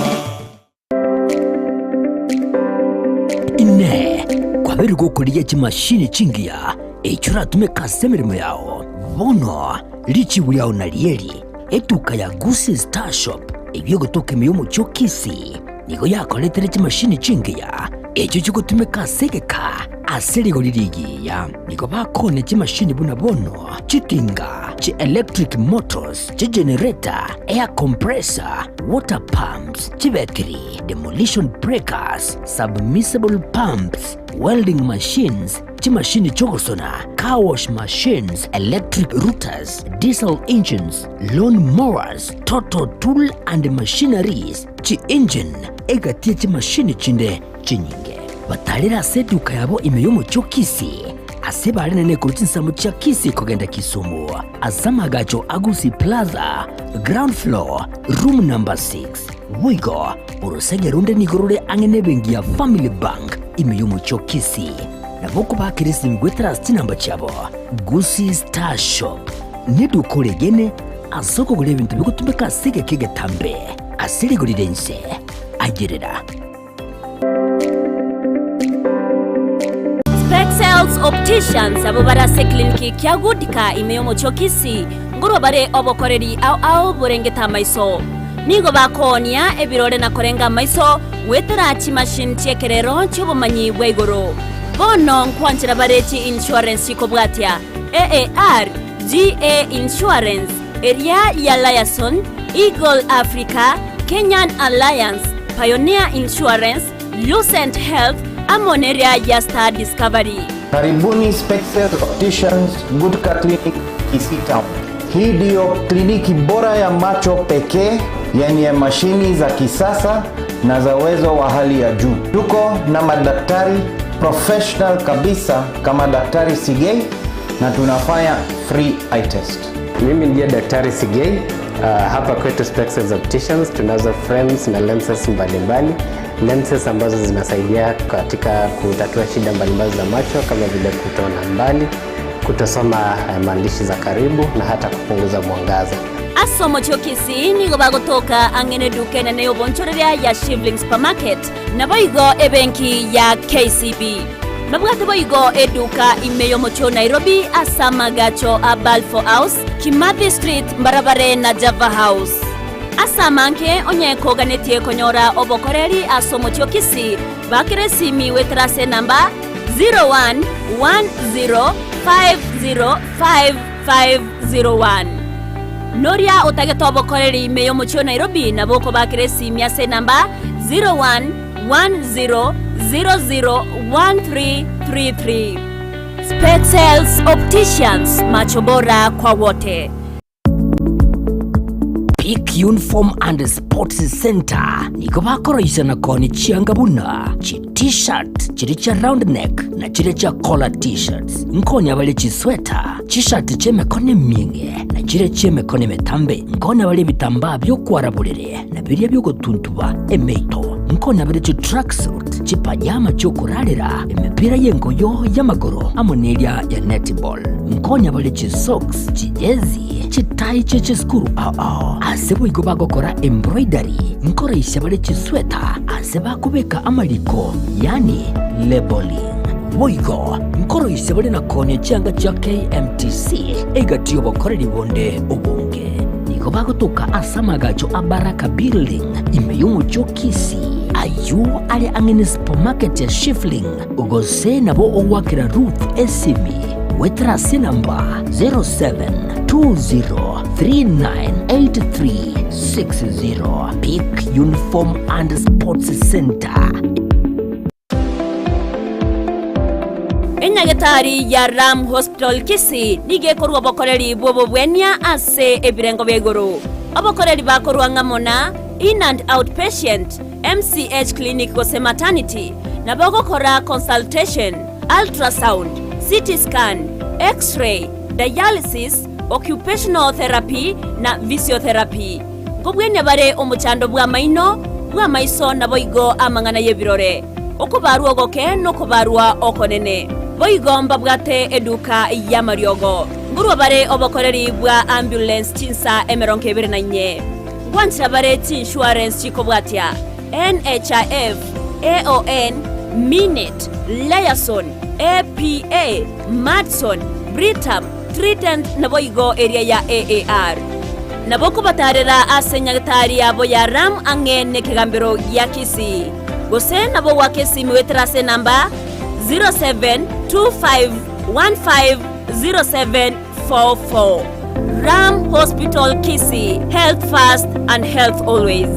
Inee! Kwabeire gokorigia chimashini chingiya echio oratumeke ase emeremo yao? Bono richibu riao narieri, Etuka ya Gusii Star Shop eyio egotoka ime y'omochie o Kisii nigo yakoretire chimashini chingiya echio chigotumeka ase egeka. ase rigori rigiya. Nigo bakonia chimashini buna bono, chitinga, chi-electric motors, chigenerator, air compressor, water pumps, chibetiri, demolition breakers, submersible pumps, welding machines, chimashini chi'ogosona, car wash machines, electric routers, diesel engines, lawn mowers, total tool and machineries, chi-engine, egati ye chimashini chinde chinyinge. Batarire ase eduka yabo ime y'omochie o Kisii, ase barenene korwa chinsemo chia Kisii kogenda Kisumu, ase amagacho a Gusii Plaza, ground floor, room number 6. Boigo, orosege ronde nigo rore ang'e nebenki ya Family Bank ime y'omochie o Kisii. Nabo okobakera esimi goetera ase chinamba chiabo, Gusii Star Shop neduka oregene ase okogora ebinto bigotumeka ase egeka egetambe ase rigori ri'ense. Ayerera. Spexels Opticians abwo bare ase ekliniki kia Goodka ime y'omochie o Kisii nkorwa bare obokoreri ao ao borengete amaiso. Nigo bakoonia ebirore na korenga amaiso goetera chimachine chi'ekerero chi'obomanyi bwa igoro. Bono nkwanchera bare chi insurance chikobwatia AAR, GA Insurance, eria ya Liaison, Eagle Africa, Kenyan Alliance, Pioneer Insurance, Lucent Health, amo neria ya Star Discovery. Karibuni Spexel Opticians Gutka Clinic Kisii Town. Hii ndiyo kliniki bora ya macho pekee yenye mashini za kisasa na za uwezo wa hali ya juu. Tuko na madaktari professional kabisa kama Daktari Sigei na tunafanya free eye test. Mimi ndiye Daktari Sigei. Hapa kwetu Spexels Opticians tunazo frames na lenses mbalimbali, lenses ambazo zinasaidia katika kutatua shida mbalimbali za macho kama vile kutoona mbali, kutosoma maandishi za karibu na hata kupunguza mwangaza. Ase omochie o Kisii nigo bagotoka ang'e neduka enene y'obonchoreria ya Shivling Supermarket, naboigo ebenki ya KCB. Babwate boigo eduka ime y'omochie o Nairobi ase amagacho a Balfour House, Kimathi Street, mbarabare na Java House. Ase amange onye koganetie konyora obokoreri ase omochie o Kisii, bakera esimi goetera ase enamba 0110505501. Noria otagete obokoreri ime y'omochie o Nairobi nabo okobakera esimi ase enamba 0110001333. Spexels Opticians, macho bora kwa wote. Peak Uniform and Sports Center nigo bakoroisana koni chianga buna chi t-shirt chiria chia round neck na chiria chia collar t-shirts. Nkonya bare chisweta, chishati chi'emekono emieng'e na chiria chi'emekono emetambe. Nkonya bare ebitambaa bi'okwara borere na biria bi'ogotuntuba emeito. Nkonya bare chitracksuit, chipajama chi'okorarera, emepira y'engoyo y'amagoro amo neria ya netball. Nkonya bare chisocks, chijezi, chitai chie chisukuru ao ao. Ase boigo bagokora embroidery, nkoraisia bare chisweta ase bakobeka amariko, yaani labelling. Boigo nkoroisia bare na koonia chianga chia KMTC egati y'obokoreri bonde obonge. Nigo bagotoka ase amagacho a Baraka Building ime y'omochie o Kisii, ayio are ang'e ne supermarket ya Shifling, gose nabo ogoakera Ruth esimi goetera ase enamba 0720398360. Peak Uniform and Sports Centre. Enyagetari ya Ram Hospital Kisii nigo ekorua obokoreri bw'obobwenia ase ebirengo bia igoro. Obokoreri bakorua ng'amo na In and Out Patient, MCH Clinic gose Maternity, nabo ogokora consultation, ultrasound, CT scan, X-ray, dialysis, occupational therapy na physiotherapy. Nkobwenia bare omochando bw'amaino, bw'amaiso naboigo amang'ana y'ebirore, okobarwa ogoke nokobarwa okonene. Boigo mbabwate eduka y'amariogo. Nkorwa bare obokoreri bwa ambulance chinsa 24. Ngwanchera bare chiinsurance chikobwatia, NHIF, AON, Minet, Liaison, APA, Madison, Britam, Trident naboigo eria ya AAR. Nabo okobatarera ase nyagetari yabo ya Ram ang'e nekegambero gia Kisii. Gose nabo goaka esimi goetera ase enamba. 0725150744. Ram Hospital Kisii, health first and health always.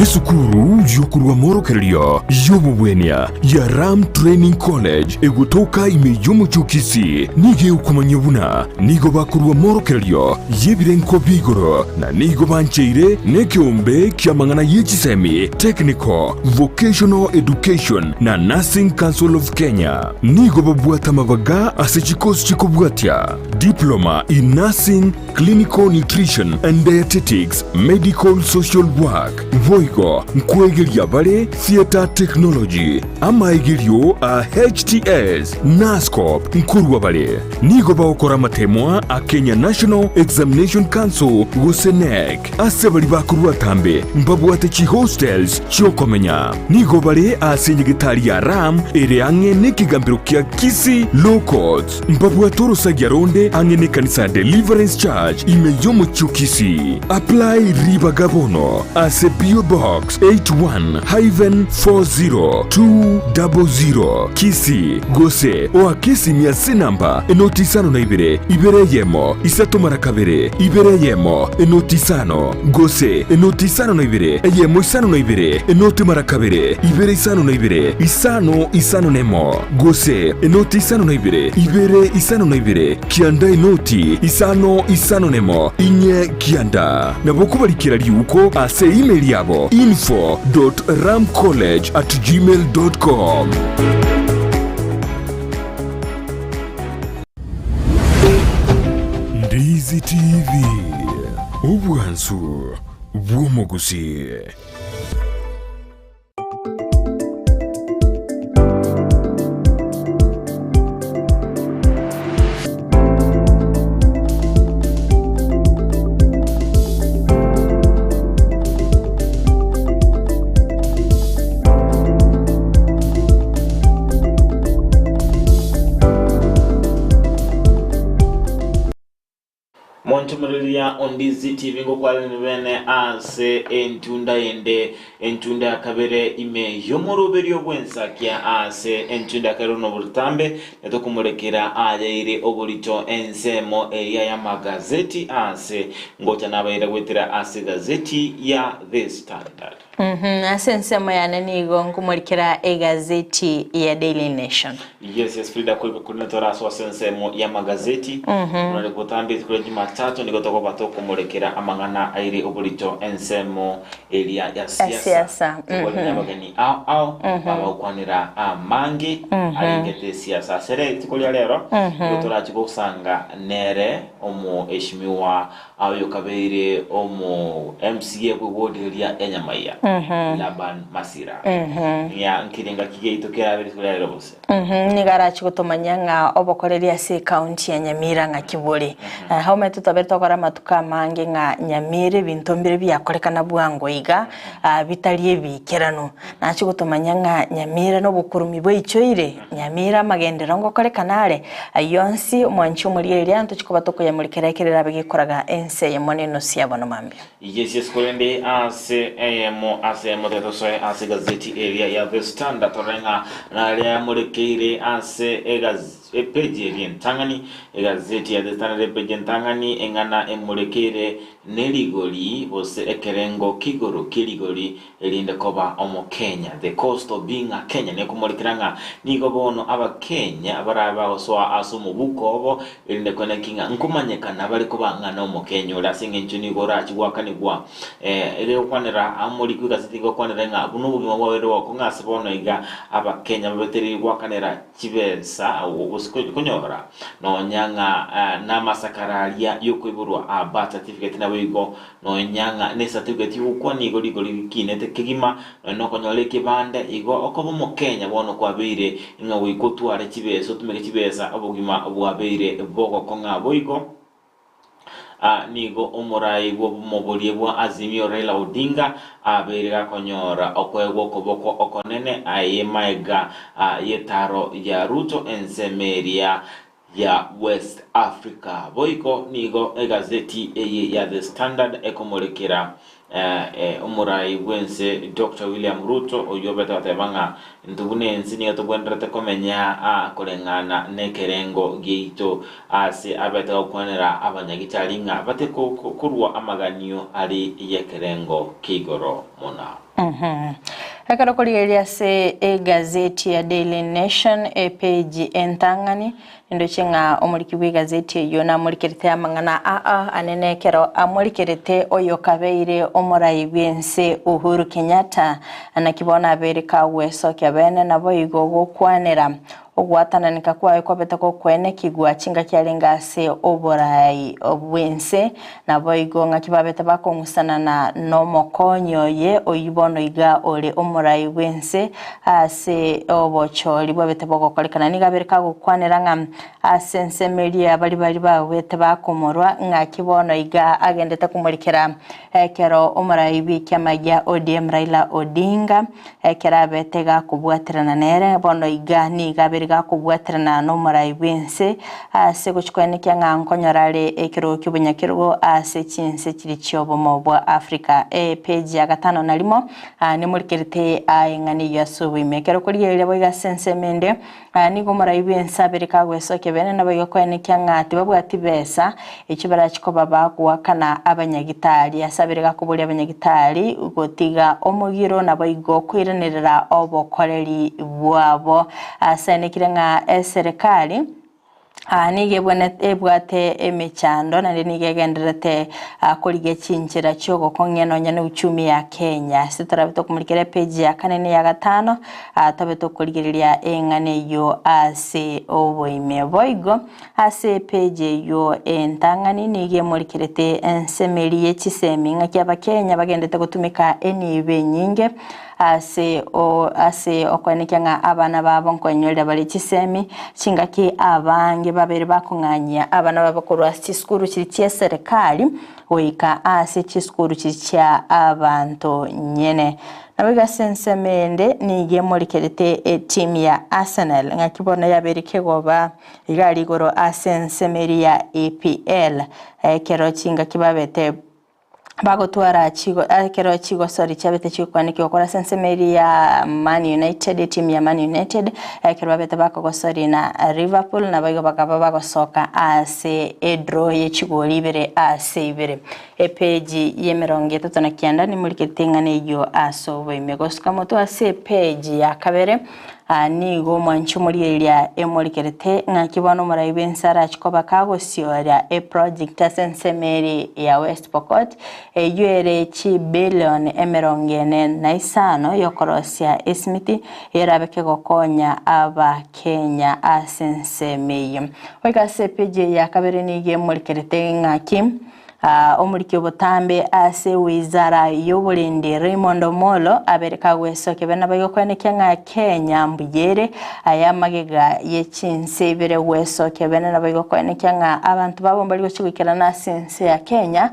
Esukuru y'okorwa morokererio y'obobwenia ya Ram Training College egotoka ime y'omochie o Kisii nigo egokomanyia buna nigo bakorwa morokererio y'ebirengo bia igoro na nigo bancheire nekeombe ki'amang'ana ye chisemi, Technical, Vocational Education na Nursing Council of Kenya. Nigo babwate amabaga ase chikosi chikobwatia, Diploma in Nursing, Clinical Nutrition and Dietetics, Medical Social Work, boigo nkwegeria bare Theatre Technology, amaegerio a HTS, Nurse-Corp nkorwa bare. Nigo bagokora amatemwa a Kenya National Examination Council gose KNEC. Ase baria bakorwa atambe mbabwate chihostels chi'okomenya. Nigo bare ase enyegetari ya Ram ere ang'e nekegambero kia Kisii Law Courts. Mbabwate orosagia ronde ang'e nekanisa ya Deliverance Church ime y'omochie o Kisii. Apply ribaga bono ase PO Box 81-40200 Kisii gose oake esimi ase enamba enoti isano na ibere, ibere eyemo, isato mara kabere, ibere eyemo, enoti isano, gose enoti isano na ibere, eyemo isano na ibere, enoti mara kabere, ibere isano na ibere, isano isano nemo, gose enoti isano na ibere, ibere isano na ibere, kianda enoti isano isano nemo, inye kianda. Nabo kobarikera riuko ase email yabo info dot ramcollege at gmail dot com. Ndizi TV, obwansu bw'omogusii. Monchomereria Ondizi TV ngokwanera bene ase entunda ende, entunda ya kabere ime y'omoroberio bw'ensakia ase entunda ya kabere nobotambe netokomorekera ayaire oborito ensemo eria y'amagazeti ase ngocha nabaira goetera ase gazeti ya The Standard. Mhm, ase ensemo yane nigo nkomorikera egazeti ya Daily Nation. Yes, yes, Frida kuri kuri toraso ase ensemo y'amagazeti Nore gotambia rituko ria Jumatatu nigo tokoba tokomorekera amang'ana aire oborito ensemo eria ya siasa. Siasa, Tobwate nabageni ao ao babagokwanera amange arengete esiasa. Ase rituko ria rero nigo torachi gosanga nere omoeshimiwa Oyo kabeire omo MCA bwe ward eria ya Nyamaiya, Laban Masira. Ng'a nkeri engaki yaito kerabe rituko ria rero gose? Nigo arache gotomanyia ng'a obokoreri ase ekaunti ya Nyamira ng'aki bore. Omanyete tobere tokora amatuko amange ng'a Nyamira ebinto mbire biakorekana bwango iga bitari ebiikeranu. Nache gotomanyia ng'a Nyamira nobokurumi bwaichoire, Nyamira amagenderero ngokorekana are, ayio onsi omwanchi omorigereria ntochie koba tokoyamurikera ekero erabe gekoraga ense eyemo na enusu ya bono mambia. Yes, yes, korende ase eyemo ase eyemo tetosoe ase egazeti eria ya The Standard torore ng'a naria yamorekeire ase egaz epeji eria entang'ani egazeti ya The Standard epeji entang'ani eng'ana emorekeire nerigori gose ekerengo ki'igoro ki'erigori Erinde koba Omokenya, The Cost of Being a Kenyan, nekomorikera ng'a nigo bono Abakenya barabe bagosoa ase omobuko obo, erinde koeneki ng'a nkomanyekana bare koba ng'a nomokenya ore ase engencho nigo orache goakanigwa. Egekwanera amorikwe egaseti egokwanera ng'a buna obogima bwabeire bogokong'a ase bono iga Abakenya babetereiri goakanera chibesa gose konyora nonya ng'a namasakara aria yokoiborwa a birth certificate naboigo Nonya ng'a nesatifiketi y'ogokwa nigo rigori rikinete kegima, nonya nokonyora ekebande, igo okoba Omokenya bono kwabeire ng'a goika otware chibesa otumeke chibesa obogima bwabeire bogokong'a. Boigo nigo omorai bw'obomoborie bwa Azimio Raila Odinga abeire gakonyora okoegwa okoboko okonene aye maega y'etaro ya Ruto ensemo eria. ya West Africa. Boigo nigo egazeti eye ya The Standard ekomorekera Omorai bw'ense Doctor William Ruto oyio obete goteba ng'a intwe buna ense nigo tobwenerete komenya aa koreng'ana nekerengo giaito ase abete gokwanera abanyagitari ng'a bate korwa amaganio are y'ekerengo kia igoro mono. Ekero korigereria ase egazeti ya Daily Nation epeji entang'ani, Nindoche ng'a omoriki bw'egazeti eyio namorikerete amang'ana aa anene ekero amorikerete oyokabeire omorai bw'ense Uhuru Kenyatta, naki bono abeire kagwesokia bene naboigo gokwanera ogwatananeka kwaye kwabete gokwenekigwa chingaki arenge ase oborai bw'ense naboigo ng'aki babete bakong'usanana nomokonyi oye oyio bono iga ore omorai bw'ense Ase obochori bwabete bogokorekana nigo abere kagokwanera ng'a ase ensemo eria baria baria bagwete bakomorwa, ng'aki bono iga agendete komorikera ekero omorai bw'ekiama gia ODM Raila Odinga ekero abete gakobwaterana nere, bono iga nigo abere gakobwaterana nomorai bw'ense ase gochia koenekia ng'a nkonyora are ekerogo ki'obonyakerogo ase chinse chiria chi'obomo bwa Africa. Epeji ya gatano na rimo. Aa nimorikerete aa eng'ana eyio ase oboime. Ekero okorigereria boigo ase ensemo ende, aa nigo omorai bw'ense abere kagwesokia bene naboigo koenekia ng'a tibabwati besa echio barachi koba bagoakana abanyagitari. Ase abere gakoboria abanyagitari gotiga omogiro naboigo koiranerera obokoreri bwabo. Ase aenekire ng'a eserekari. Aa nigo ebwenerete ebwate emechando naende nigo egendererete korigia chinchera chi'ogokong'ia nonya na uchumi ya Kenya. Ase torabe tokomorikera epeji ya kane na eya gatano, tobe tokorigereria eng'ana eyio ase oboime. Boigo ase epeji eyio entang'ani nigo emorikerete ensemeri ye chisemi ng'aki abakenya bagenderete gotumeka enibo enyinge Ase o ase okoenekia ng'a abana babo nkoenyorera bare chisemi, chingaki abange babere bakong'anyia abana babo korwa ase chisukuru chiria chi'eserekari goika ase chisukuru chiria chia abanto nyene. Naboigo ase ensemo ende nigo emorikerete etimu ya Arsenal ng'aki bono yabeire kegoba iga aria igoro ase ensemo eria ya EPL ekero chingaki babete bagotwara chigo ekero chigosori chiabete chigokwanekigwa korwa ase ensemo eria ya Man United, etimu ya Man United, ekero babete bakogosori na Liverpool, naboigo bakaba bagosoka ase edraw ye chigori ibere ase ibere. Epeji ya emerongo etato na kianda nimorikete eng'ana eyio ase oboime. Gosuka motwe ase epeji ya kabere. Aa nigo omwanchi omorigereria emorikerete ng'aki bono omorai bw'ense arache koba kagosioria eproject ase ensemo ere ya West Pokot eyio ere chibillion emerongo ene na isano yokorosia esimiti erabe kegokonya abakenya ase ensemo eyio. Goika ase epeji eye ya kabere nigo emorikerete ng'aki Omoriki obotambe ase wizara y'oborendi Raymond Omolo abere kagwesokia bene naboigo koenekia ng'a Kenya mbuya ere aya amagega ye chinse ibere gwesokia bene naboigo koenekia ng'a abanto babo mbari gochia goikerana ase ense ya Kenya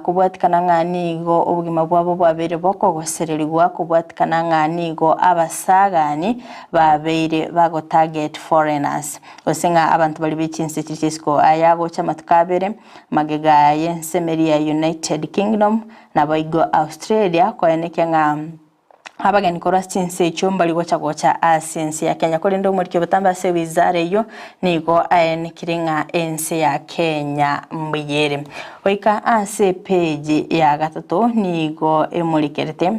kobwatikana ng'a nigo obogima bwabo bwabeire bokogosererigwa kobwatikana ng'a nigo abasagani babeire bago target foreigners gose ng'a abanto baria be chinse chiria chia isiko aya agocha amatuko abere Magega y'ensemeri ya United Kingdom, naboigo Australia koenekia ng'a abageni korwa ase chinse echio mbari gocha gocha ase ense ya Kenya. Korende omoriki obotambe ase wizara eyio nigo aenekire ng'a ense ya Kenya mbuya ere. Goika ase epeji ya gatato nigo emorikerete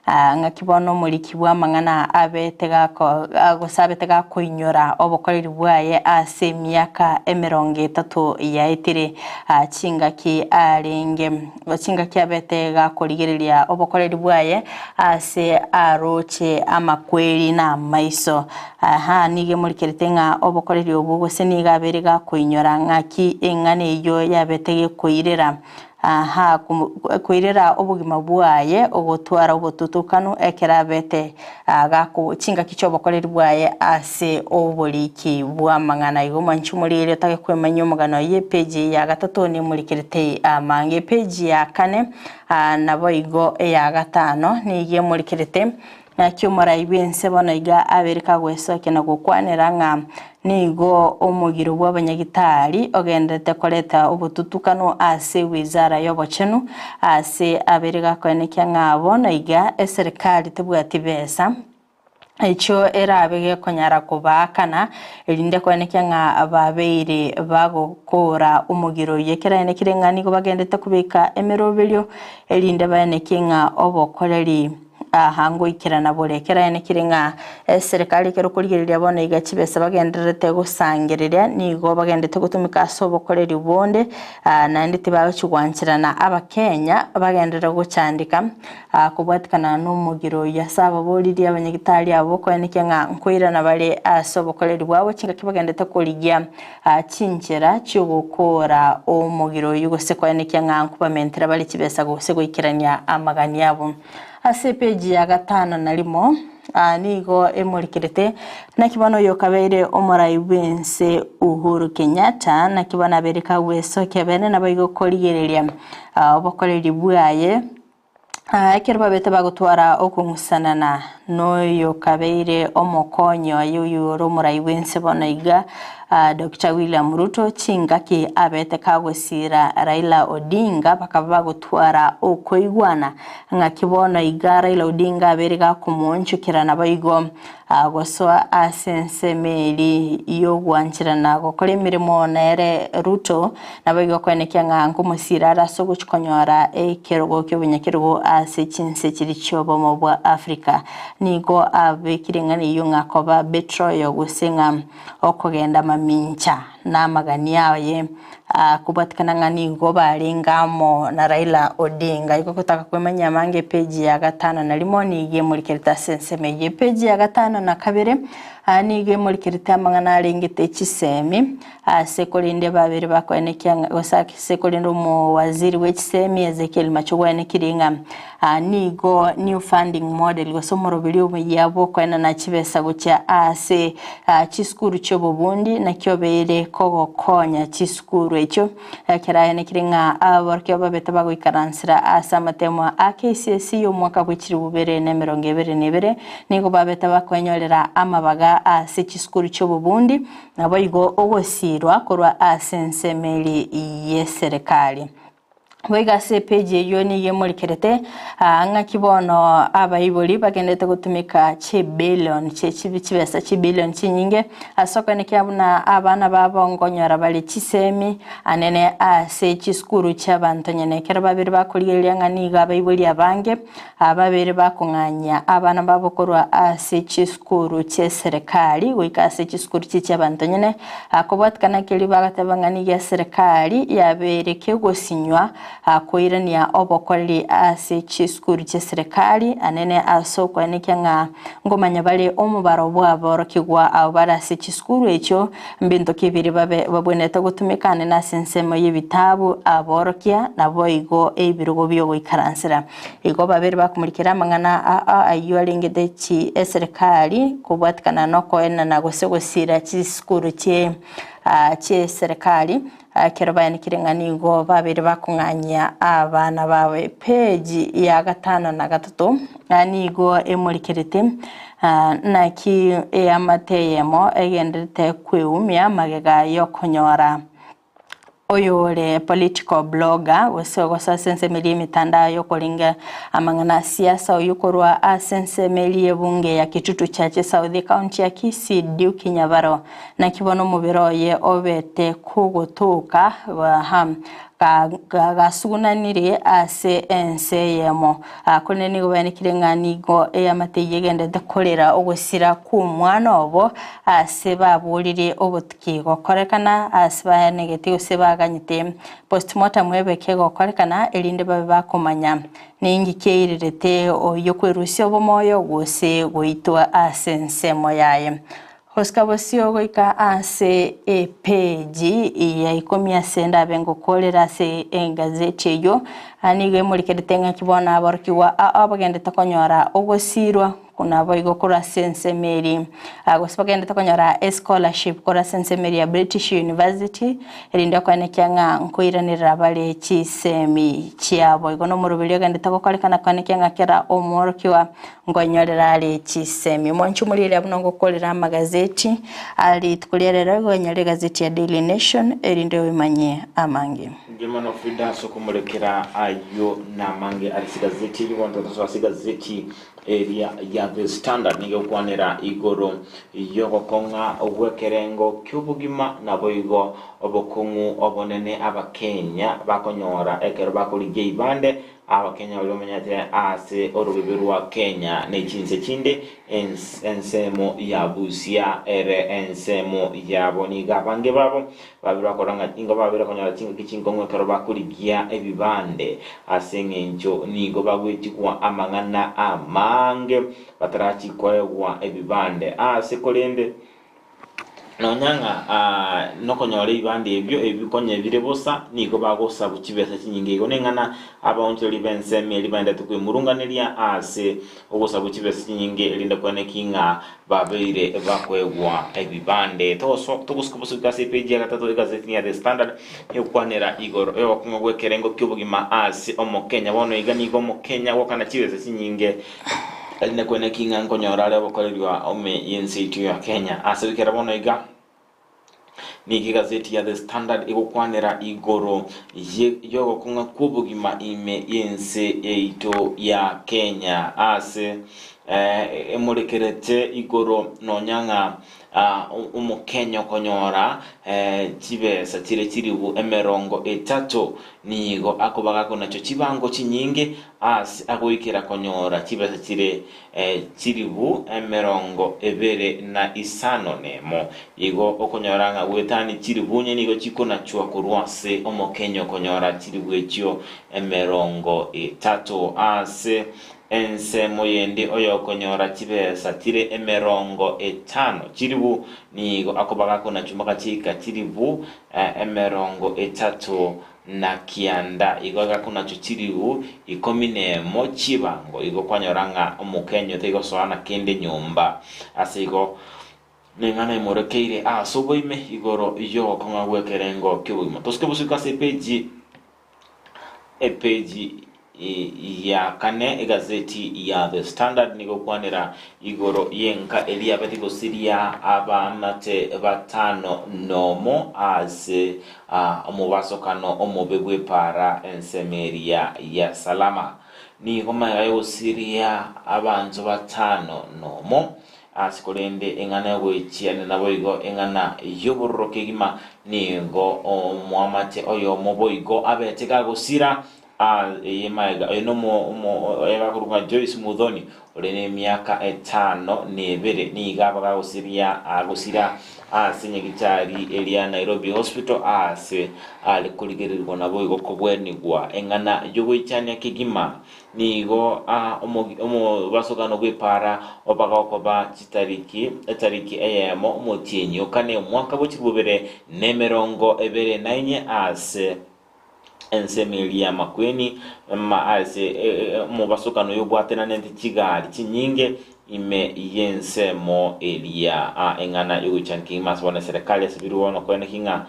Ng'aki bono omoriki bw'amang'ana abete gako gose abete gakoinyora obokoreri bwaye ase emiaka emerongo etato yaetire, chingaki arenge chingaki abete gakorigereria obokoreri bwaye ase aroche amakweri na amaiso. Aha nigo emorikerete ng'a obokoreri obwo gose nigo abeire gakoinyora ng'aki eng'ana eyio yabete gekoirera. Aha, koirera obogima bwaye ogotwara obotutukanu ekero abete gako chingaki chi'obokoreri bwaye ase oboriki bw'amang'ana. Igo mwanche omorigereria otage kwemanyia omogano oye epeji ya gatato nemorikerete amange. Epeji ya kane naboigo eya gatano nigo emorikerete. Naki omorai bw'ense bono iga abeire kagwesokia na gokwanera ng'a nigo omogiro bw'abanyagitari ogenderete koreta obotutukano ase wizara y'obochenu, ase abeire gakoenekia ng'a bono iga eserikari tebwati besa echio erabe gekonyara kobaakana, erinde koenekia ng'a babeire bagokora omogiro oyio. Ekero aenekire ng'a nigo bagenderete kobeka emeroberio erinde baenekie ng'a obokoreri Aaha ngoikerana bore. Keraenekire ng'a eserekari ekero okorigereria bono iga chibesa bagendererete gosangereria nigo bagenderete gotumeka ase obokoreri bonde naende tibagochi gwancherana abakenya bagenderere gochandeka kobwatikana na omogiro oyio. Ase ababoririe abanyagitari abwo koenekia ng'a nkoirana bare ase obokoreri bwabo chingaki bagenderete korigia chinchera chi'ogokora omogiro oyio gose koenekia ng'a nkobamentera bare chibesa gose goikerania amagani abo. Ase epeji ya gatano na rimo, nigo emorikerete, Naki bono oyo okabeire omorai bw'ense Uhuru Kenyatta, naki bono abeire kagwesokia bene naboigo korigereria obokoreri bwaye, ekero babete bagotwara okong'usanana noyo okabeire omokonyi oye oyio ore omorai bw'ense bono iga Doctor William Ruto chingaki abete kagosira Raila Odinga bakaba bagotwara okoigwana Ng'aki bono iga Raila Odinga abeire gakomoonchokera naboigo gosoa ase ensemo eri y'ogwancherana gokora emeremo nere Ruto naboigo koenekia ng'a nkomosira are ase ogochia konyora ekerogo ki'obonyakerogo ase chinse chiria chi'obomo bwa Africa. Nigo abekire eng'ana eyio ng'a koba betroyal gose ng'a okogenda mamincha namagani aye. Kobwatikana ng'a nigo barenge amo na Raila Odinga. Igo gotaka kwemanyia amange epeji ya gatano na rimo nigo emorikerete ase ensemo eyio. Epeji ya gatano na kabere nigo emorikerete amang'ana arengete chisemi ase korende babere bakoenekia ng'a gose ase korende omowaziri bwe chisemi Ezekiel Machogu aenekirie ng'a nigo new funding model gose omoroberio omuya bw'okoenana chibesa gochia ase chisukuru chi'obobundi naki obeire kogokonya chisukuru echio. Ekero aenekire ng'a aborokigwa babete bagoikaransera ase amatemwa a KCSE y'omwaka bwe chilifu bibere na emerongo ebere na ebere, nigo babete bakoenyorera amabaga ase chisukuru chi'obobundi, naboigo ogosiirwa korwa ase ensemo eria y'eserekari. Boigo ase epeji eyio nigo emorikerete ng'aki bono abaibori bagenderete gotumeka chibillion chibesa chibillion chinyinge ase okoenekia buna abana babo nkonyora bare chisemi anene ase chisukuru chi'abanto nyene. Ekero babere bakorigereria ng'a nigo abaibori abange babere bakong'anyia abana babo korwa ase chisukuru chi'eserekari goika ase chisukuru chi chi'abanto nyene. Kobwatikana keria bagateba ng'a nigo eserekari yabeire kegosinywa koirania obokoreri ase chisukuru chi'eserekari anene ase okoenekia ng'a nkomanya bare omobaro bw'aborokigwa abwo bare ase chisukuru echio mbinto ki biria babe babwenerete gotumeka anene ase ensemo y'ebitabu aborokia naboigo ebirogo bi'ogoikaransera. Igo babere bakomorikera amang'ana aa ayio arengete chi eserekari kobwatikana nokoenana gose gosira chisukuru chie chieserekari ekero baenekire ng'a nigo babere bakong'anyia abana babo. Epeji ya gatano na gatato nigo emorikerete naki eamate eyemo egenderete kweumia magega yokonyora Oyore political blogger gose ogosoa ase ensemo eria y'emitandao y'okoringa amang'ana a siasa oyio korwa ase ensemo eria y'ebunge ya Kitutu Chache South ecounty ya Kisii Duke Nyabaro naki bono omobere oye obete kogotoka gasugunanire ase ense eyemo. Korende nigo baenekire ng'a nigo eamate eyio egenderete korera ogosira kw'omwana obo ase baboririe obotuki gokorekana ase baenegeti gose baganyete postmortem ebe kegokorekana erinde babe bakomanya ninki kiairerete oyio kwerusia obomoyo gose goitwa ase ensemo yaye. Gosika bosio goika ase epeji ya ikomi ase ndabe ngokorera ase egazeti eyio, nigo emorikerete ng'aki bono aborokigwa ao bagendete konyora ogosirwa. Naboigo korwa ase ensemo eria gose bagenderete konyora escholarship korwa ase ensemo eria ya British University erinde okoenekia ng'a nkoiranerera bare chisemi chiabo. Igo nomoroberio ogenderete gokorekana koenekia ng'a kera omworokigwa nkoinyorera are chisemi. Mwanche omorieria buna ngokorera amagazeti a rituko ria rero igo oinyore egazeti ya Daily Nation erinde oimanye amange. Mbuya mono Frida ase okomorekera ayio namange are ase egazeti eyio bono tosoa ase egazeti eria ya The Standard nigo egokwanera igoro y'ogokong'a gw'ekerengo ki'obogima naboigo obokong'u obonene abakenya bakonyora ekero bakorigia ibande Abakenya baria bamenyete ase orobebe rwa Kenya ne chinse chinde, ensemo ya Busia ere ensemo yabo. Nigo abange babo babire bakora ng'a nigo babire konyora chingaki chinkong'u ekero bakorigia ebibande, ase eng'encho nigo bagwetigwa amang'ana amange batarachi koegwa ebibande. Ase korende. Nonya ng'a nokonyora ebibanda ebio ebikonya bire bosa, nigo bagosabu chibesa chinyinge. Igo neng'ana abaonchoreri b'ensemo eria baendete kwemurunganeria ase ogosabu chibesa chinyinge, erinde kweneki ng'a babeire bakoegwa ebibande. Togosuka bosuke ase epeji ya gatato egazeti ya The Standard egokwanera igoro y'ogokong'a gw'ekerengo ki'obogima ase Omokenya. Bono iga nigo Omokenya agokana chibesa chinyinge. Tari nakweneki ng'a nkonyora are obokoreri ime y'ense yaito ya Kenya. Ase goikera bono iga, nigo egazeti ya The Standard egokwanera igoro y'ogokong'a kw'obogima ime y'ense yaito ya Kenya ase emorekerete igoro nonya ng'a Omokenya okonyora chibesa chire chilifu 30 nigo akoba gakonachwa chibango chinyinge ase agoikera konyora chibesa chire chilifu 21. Igo okonyora ng'a goetania chilifu onye nigo chikonachwa korwa ase omokenya okonyora chilifu echio 30. Ase Ensemo yende oyokonyora chibesa chire 50 chilifu nigo akoba gakonachwa mpaka chiika chilifu 39. Igo agakonachwa chilifu 11 chi'ebango. Igo kwanyora ng'a omokenyo taigosoa na kende nyomba. Ase igo neng'ana emorekeire ase oboime igoro y'ogokong'a gw'ekerengo ki'obogima. Tosuke bosio ase epeji. Epeji ya kane egazeti ya The Standard nigo ekwanera igoro y'enka eria yabete gosiria abaamate batano nomo ase omobasokano omobe bw'epaara ensemo eria ya Salama. Nigo magega y'ogosiria abanto batano nomo Ase korende eng'ana y'ogoechiana naboigo eng'ana y'obororo kegima, nigo omoamate oyomo boigo abete gagosira eye magega. Oyo nomo oyogakorokwa Joyce Muthoni ore nemiaka 52, nigo aba gagosiria agosira ase nyagitari eria Nairobi Hospital aase are korigererigwa naboigo kobwenigwa eng'ana y'ogoichania kegima. Nigo omobasokano bw'epaara obagokoba chitariki, etariki eyemo omotienyi o kane omwaka bwe 2024 ase ensemo eria y'Amakweni, ase omobasokano oyo obwatananete chigari chinyinge ime y'ensemo eria eng'ana y'ogoichana kegima ase bono eserekari ase birwe bono koeneki ng'a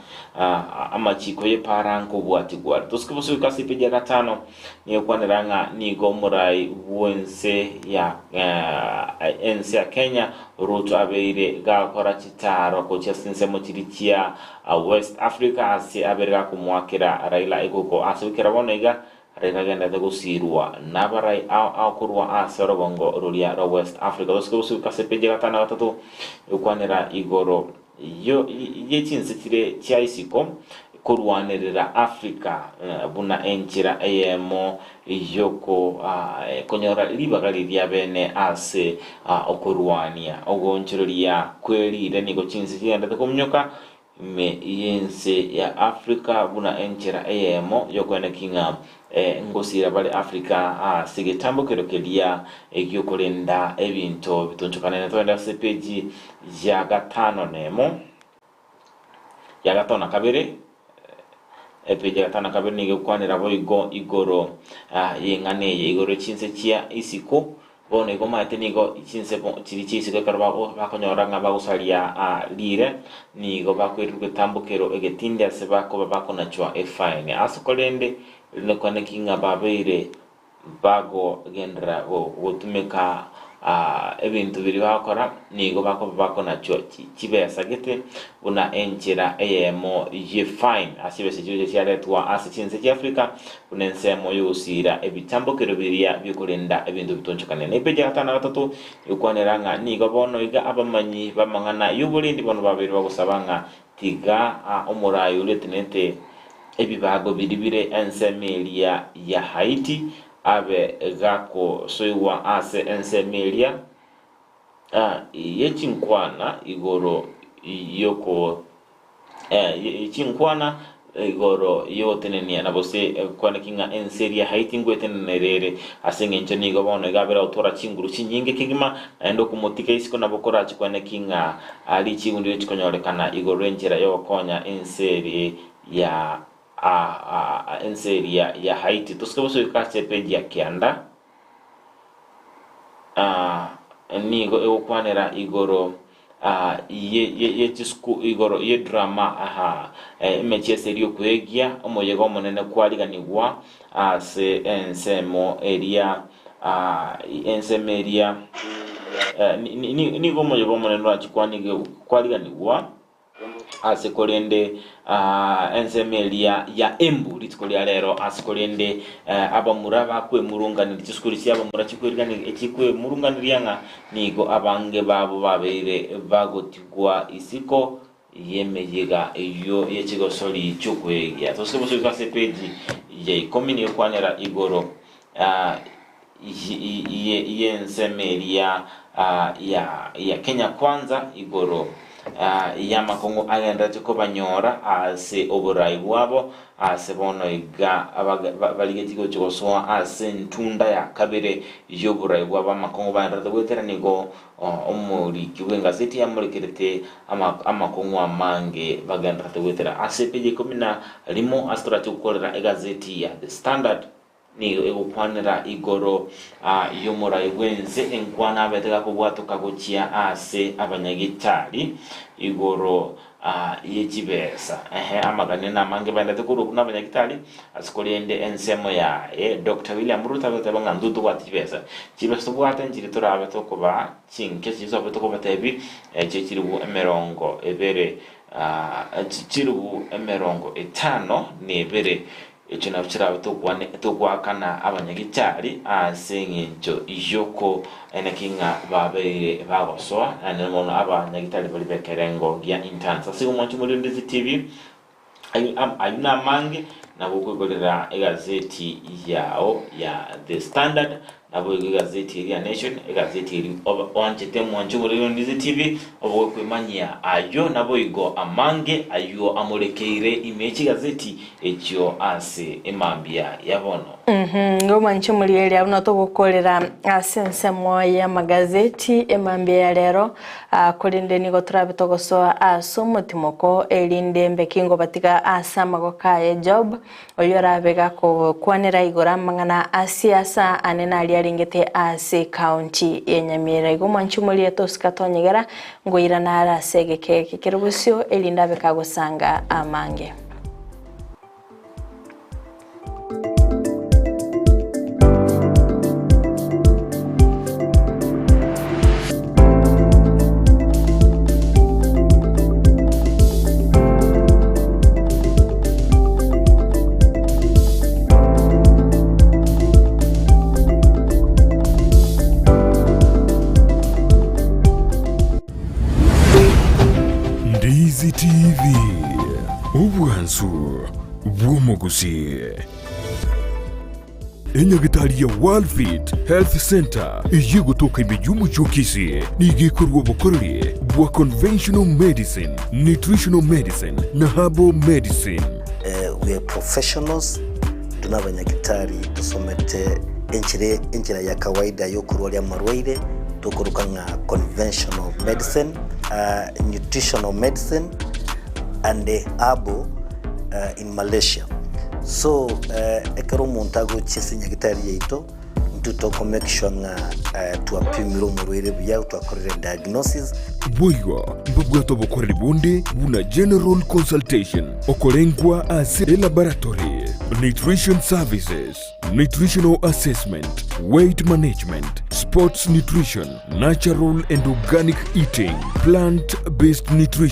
amachiko y'epaara nkobwatigwa are. Tosuke bosuke ase epeji ya gatano Negokwanera ng'a nigo omorai bw'ense ya ense ya Kenya Ruto abeire gakora chitaaro gochia ase chinsemo chiria chia West Africa ase abeire gakomoakera Raila ekoko ase goikera bono iga Raila agenderete gosirwa nabarai ao ao korwa ase orogongo roria rwa West Africa. Gosika gosika ase epeji ya gatano na gatato egokwanera igoro ye chinse chire chia isiko korwanerera Africa buna enchera eyemo y'okonyora ribaga riria bene ase okorwania ogoonchoreria kwe riire. Nigo chinse chigenderete kominyoka ime y'ense ya Africa buna enchera eyemo y'okoeneki ng'a ngosira bare Africa ase egetambokero keria gi'okorenda ebinto bitonchokanene. Togende ase epeji ya gatano nemo, ya gatano na kabere, epeji ya gatano na kabere nigo egokwanera boigo igoro y'eng'ana eye, igoro chinse chia isiko. Bono igo omanyete nigo chinsemo chiria chia isiko ekero bakonyora ng'a bagosaria riire, nigo bakoirerwa egetambokero egetindi ase bakoba bakonachwa efaini. Ase korende, erinde kwane ki ng'a babeire bagogenderera gotumeka ebinto biria bagokora, nigo bakoba bakonachwa chibesa gete buna enchera eyemo y'efine ase chibesa echio chiria chiaretwa ase chinse chia Africa buna ensemo y'ogosiira ebitambokero biria bi'okorenda ebinto bitonchokane. Na epeji ya gatano na gatato egokwanera ng'a nigo bono iga abamanyi b'amang'ana y'oborendi bono babeire bagosaba ng'a tiga omoraai oria otenenete ebibago biria bire ensemo eria ya Haiti abe gakosoigwa ase ensemo eria ye chinkwana igoro y'oko chinkwana igoro y'ogotenenia na gose kwaneki ng'a ense eria Haiti ngwetenenera ere, ase engencho nigo bono iga abere gotwara chinguru chinyinge kegima, naende okomotiga isiko nabo korache kwaneki ng'a richigu ndire chikonyorekana igoro enchera y'ogokonya ense ere ya ense eria ya Haiti. Tosike bosoika ase epeji ya kianda. Nigo egokwanera igoro ye chisuku igoro y'edrama aha emechieso eria okwegia omoyega omonene kwariganigwa ase ensemo eria ensemo eria nigo omoyega omonene orache kwariganigwa. Ase korende ensemo eria ya Embu rituko ria rero, ase korende abamura bakwemurunganeria chisukuru chia abamura chikwemurunganeria ng'a nigo abange babo babeire bagotigwa isiko y'emeyega eyio ye chigosori chi'okwegia. Tosike bosoika ase epeji ya ikomi nigo ekwanera igoro y'ensemo eria ya Kenya Kwanza igoro y'amakong'u agendererete kobanyora ase oborai bwabo, ase bono iga barigetie gochia gosoa ase entunda ya kabere y'oborai bwabo amakong'u bagendererete goetera nigo omoriki bw'engazeti yamorekerete amakong'u amange bagendererete goetera ase epeji ikomi na rimo ase torache gokorera egazeti ya The Standard. Nigo egokwanera igoro y'omorai bw'ense enkwana abete gakobwatoka gochia ase abanyagitari igoro ye chibesa. Ehe, amagania namange baendete korwa buna abanyagitari ase korende ensemo yaye Doctor William Ruto agateba ng'a intwe ntobwate chibesa. Chibesa tobwate nchiria torabe tokobaa chinke chiria torabe tokobatebi echio chilifu emerongo ebere chilifu emerongo etano na ebere. Ekio nabo kerabe tokwane togoakana abanyagitari ase eng'encho y'okoeneki ng'a babeire bagosoa, naende mono abanyagitari baria b'ekerengo gia interns. Ase igo mwanche more Ndizi TV, ayio ayio namange, nabo okoigorera egazeti yao ya The Standard, Naboigo egazeti eria ya Nation, egazeti eria oanchete mwanche omorero Ndizi TV, obogokwemanyia ayio naboigo amange ayio amorekeire ime ye chigazeti echio ase emambia ya bono. Igo mwanche omorieria buna togokorera ase ensemo y'amagazeti emambia ya rero, korende nigo torabe togosoa ase omotimoko erinde mbeki ngobatiga ase amagoko aye Job. Oyio orabe gakokwanera igoro amang'ana a siasa ane naria arengete ase ekaunti ya Nyamira. Igo mwanche omorie tosika tonyegera ngoirana are ase egeka eke kere bosio erinde abe kagosanga amange. Ndizi TV, obwansu bw'omogusii. Enyagitari ya Worldfit Health Centre eyio egotoka ime y'omochie o Kisii nigo ekorua obokoreri bwa conventional medicine, nutritional medicine na herbal medicine. We are professionals, intwe nabanyagitari tosomete enchera enchera ya kawaida yokorwaria amarwaire tokoroka ng'a conventional medicine, nutritional medicine and herbal in Malaysia. So ekero omonto agochia ase enyagitari yaito. Intwe toko make sure ng'a twapimire omorwaire buya, twakorire diagnosis. Boigo mbabwate obokoreri bonde buna general consultation, okorengwa ase elaboratory, nutrition services, nutritional assessment, weight management, sports nutrition, natural and organic eating, plant based nutrition.